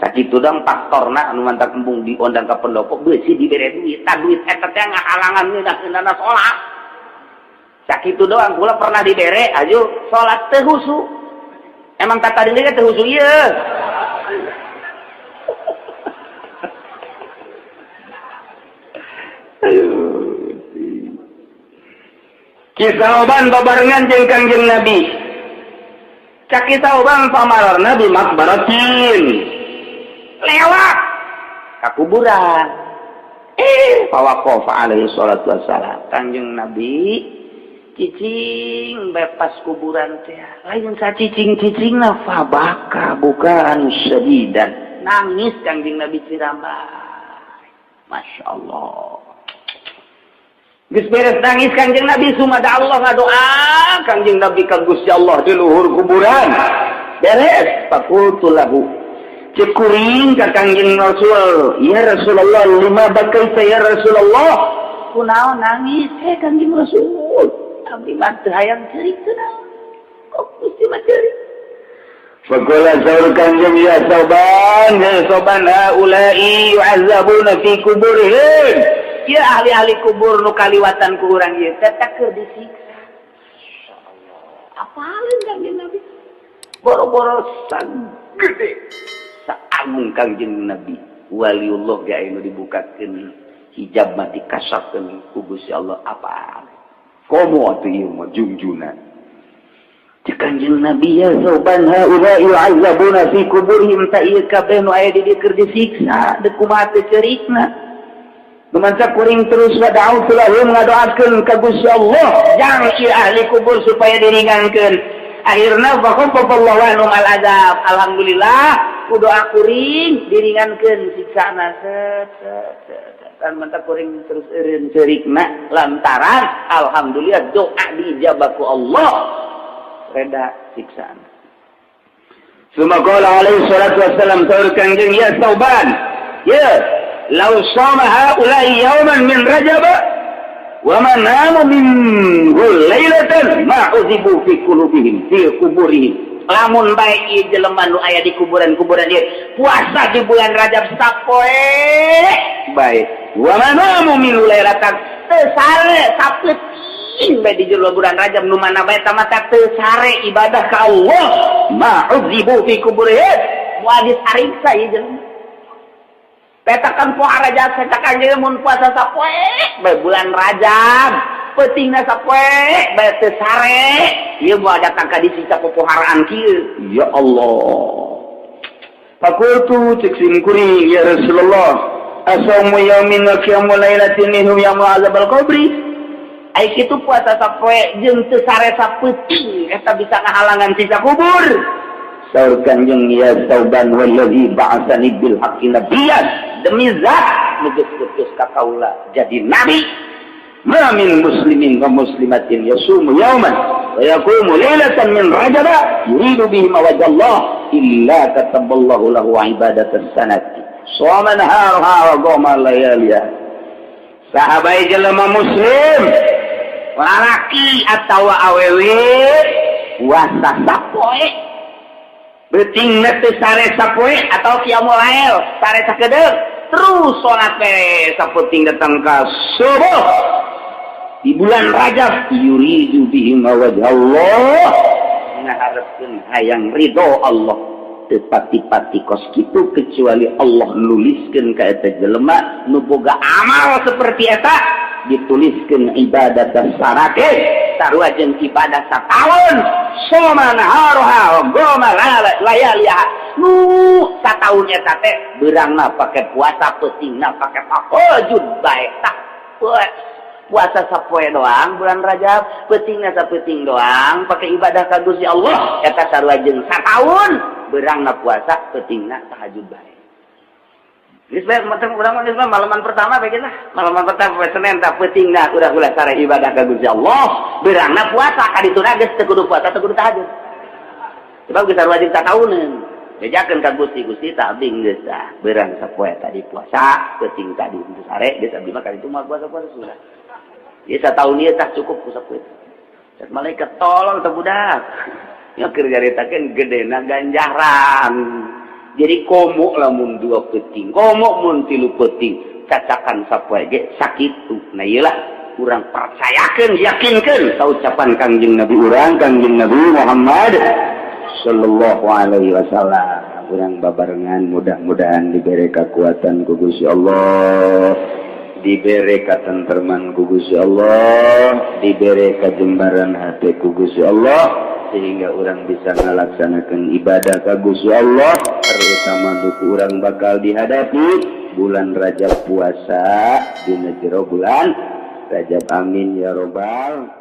Sakitu dong faktorna anu mantak embung diundang ka pendopo beusi dibere duit. Tah duit eta teh ngahalangan ngeunah-ngeunahna salat. Sakitu doang kula pernah dibere aju salat teu husu. Emang tata diri teu husu ieu. Kisauban babarengan jeung Kangjeng Nabi. Cak kisauban pamalarna di makbaratin. Lewat ka kuburan. Fawaqafa alaihi salatu wassalam. Kangjeng Nabi cicing bebas kuburan teh. Lain sa cicing-cicingna fabaka bukan sadidan. Nangis Kangjeng Nabi cirambay. Masya Allah. Geus beres nangis Kangjeng Nabi, sumada Allah, ngadoa Kangjeng Nabi ka Gusti Allah di luhur kuburan. Beres, faqultu lahu, cek kuring ka Kangjeng Rasul, "Ya Rasulullah, lima bakaita ya Rasulullah?" Kunaon nangis eh Kangjeng Rasul? Abdi mah teu hayang ceurik, teu naon kok Gusti mah ceurik. Faqala, saur Kangjeng, "Ya Tsauban, ya Tsauban, haula'i yu'azzabuna fi kuburihim." Ya, ahli-ahli kubur nu kaliwatan ku urang ieu teh keur disiksa. Apalin Kangjeng Nabi? Boro-boro sagede saanggung Kangjeng Nabi, waliullah ge anu dibukakeun hijab mah, dikasapkeun ku Gusti Allah, apa komo atuh ieu mah jungjunan. Cek Kanjeng Nabi, "Ya Tsauban, haula yu'azzabuna fi kuburihim." Ta ieu kabeh nu aya di dieu keur disiksa, deuk kumaha teu ceurikna. Dumanca kuring terus wa da'autu lahum, ngadoakeun ka Gusti Allah jang ieu ahli kubur supaya diringankeun. Akhirna fa khaffafallahu anhum al azab. Alhamdulillah, ku doa kuring diringankeun siksana, set set set. Dan menta kuring terus eureun ceurikna lantaran alhamdulillah doa diijabah ku Allah, reda siksaan. Summa qala alaihi salatu wassalam, saur Kangjeng, "Ya Tsauban, ya law shama haula'i yawman min Rajab wa ma namu minhu lailatan ma udzibu fi qulubihim fi kuburihim." Lamun bae ieu jelema nu aya di kuburan-kuburan ieu puasa di bulan Rajab sapoe bae, wa ma namu minhu lailatan, teu sare sapeuting bae di jero bulan Rajab, nu mana bae tamata teu sare ibadah ka Allah, ma udzibu fi kuburihim, moal disariksa ieu jelema. Petakan poe Rajab, petakan jeung mun puasa sapoe bae bulan Rajab, peutingna sapoe bae teu sare, ieu moal datang ka disiksa popoharaan kieu. Ya Allah. Faqultu, cek sim kuring, "Ya Rasulullah, asaumu yaumin wa qiyamu lailatin minhum yamna'u azabal qabri?" Ai kitu puasa sapoe jeung teu sare sapeuting eta bisa ngahalangan siksa kubur? Saur Kanjeng, "Ya Tsauban, wallazi ba'atsani bil haqqi nabiyyan," demi zat nu geus ngutus ka kaula jadi nabi, "ma min muslimin wa muslimatin yasumu yauman wa yaqumu lailatan min Rajab yuridu bihi wajha Allah illa kataballahu lahu ibadatan sanati shoma naharuha wa qama layaliha." Sahabat, jelema muslim lalaki atau awewe puasa sapoe, beuting teu sare sapoe atau qiyamul lail sare sakedeung, terus salat we sapeuting datang ka subuh di bulan Rajab, yuridu bihi wajha Allah, ngaharepkeun hayang ridho Allah, teu pati-pati kos kitu kecuali Allah nuliskeun ka eta jelema nu boga amal seperti eta, dituliskeun ibadah sarake sarua jeung ibadah sataun, shoma naharuha wa qama layaliha. Nu sataun eta teh beurangna pake puasa, peutingna pake tahajud bae. Tah, puasa sapoe doang bulan Rajab, peutingna sapeuting doang pake ibadah ka Gusti Allah, eta sarua jeung sataun beurangna puasa, peutingna tahajud bae. Geus bae macam urang mah, geus mah malaman pertama bae lah. Malaman pertama poe Senin tah peutingna udah ulah sare ibadah ka Gusti Allah. Beurangna puasa ka dituna geus teu kudu puasa, teu kudu tahajud. Sebab geus sarua jeung satauneun. Bejakeun ka Gusti, "Gusti, tak abdi geus tah beurang sapoe tadi puasa, peuting tadi teu sare, geus abdi mah kali itu mah puasa-puasa sudah. Ieu sataun ieu tah cukup ku sapoe." Cek malaikat, "Tolong teh budak." Ya keur nyaritakeun gedena ganjaran. Jadi komo lamun dua peuting, komo mun tilu peuting, cacakan sapoe ge sakitu. Nah, iyalah urang percayakeun, yakinkeun ka ucapan Kangjeng Nabi urang, Kangjeng Nabi Muhammad sallallahu alaihi wasallam. Urang babarengan mudah-mudahan diberi kekuatan ku Gusti Allah, diberi katentreman ku Gusti Allah, diberi kajembaran hati ku Gusti Allah, sehingga orang bisa melaksanakan ibadah ka Gusti Allah, terutama duku orang bakal dihadapi bulan Rajab, puasa di jero bulan Rajab. Amin ya robbal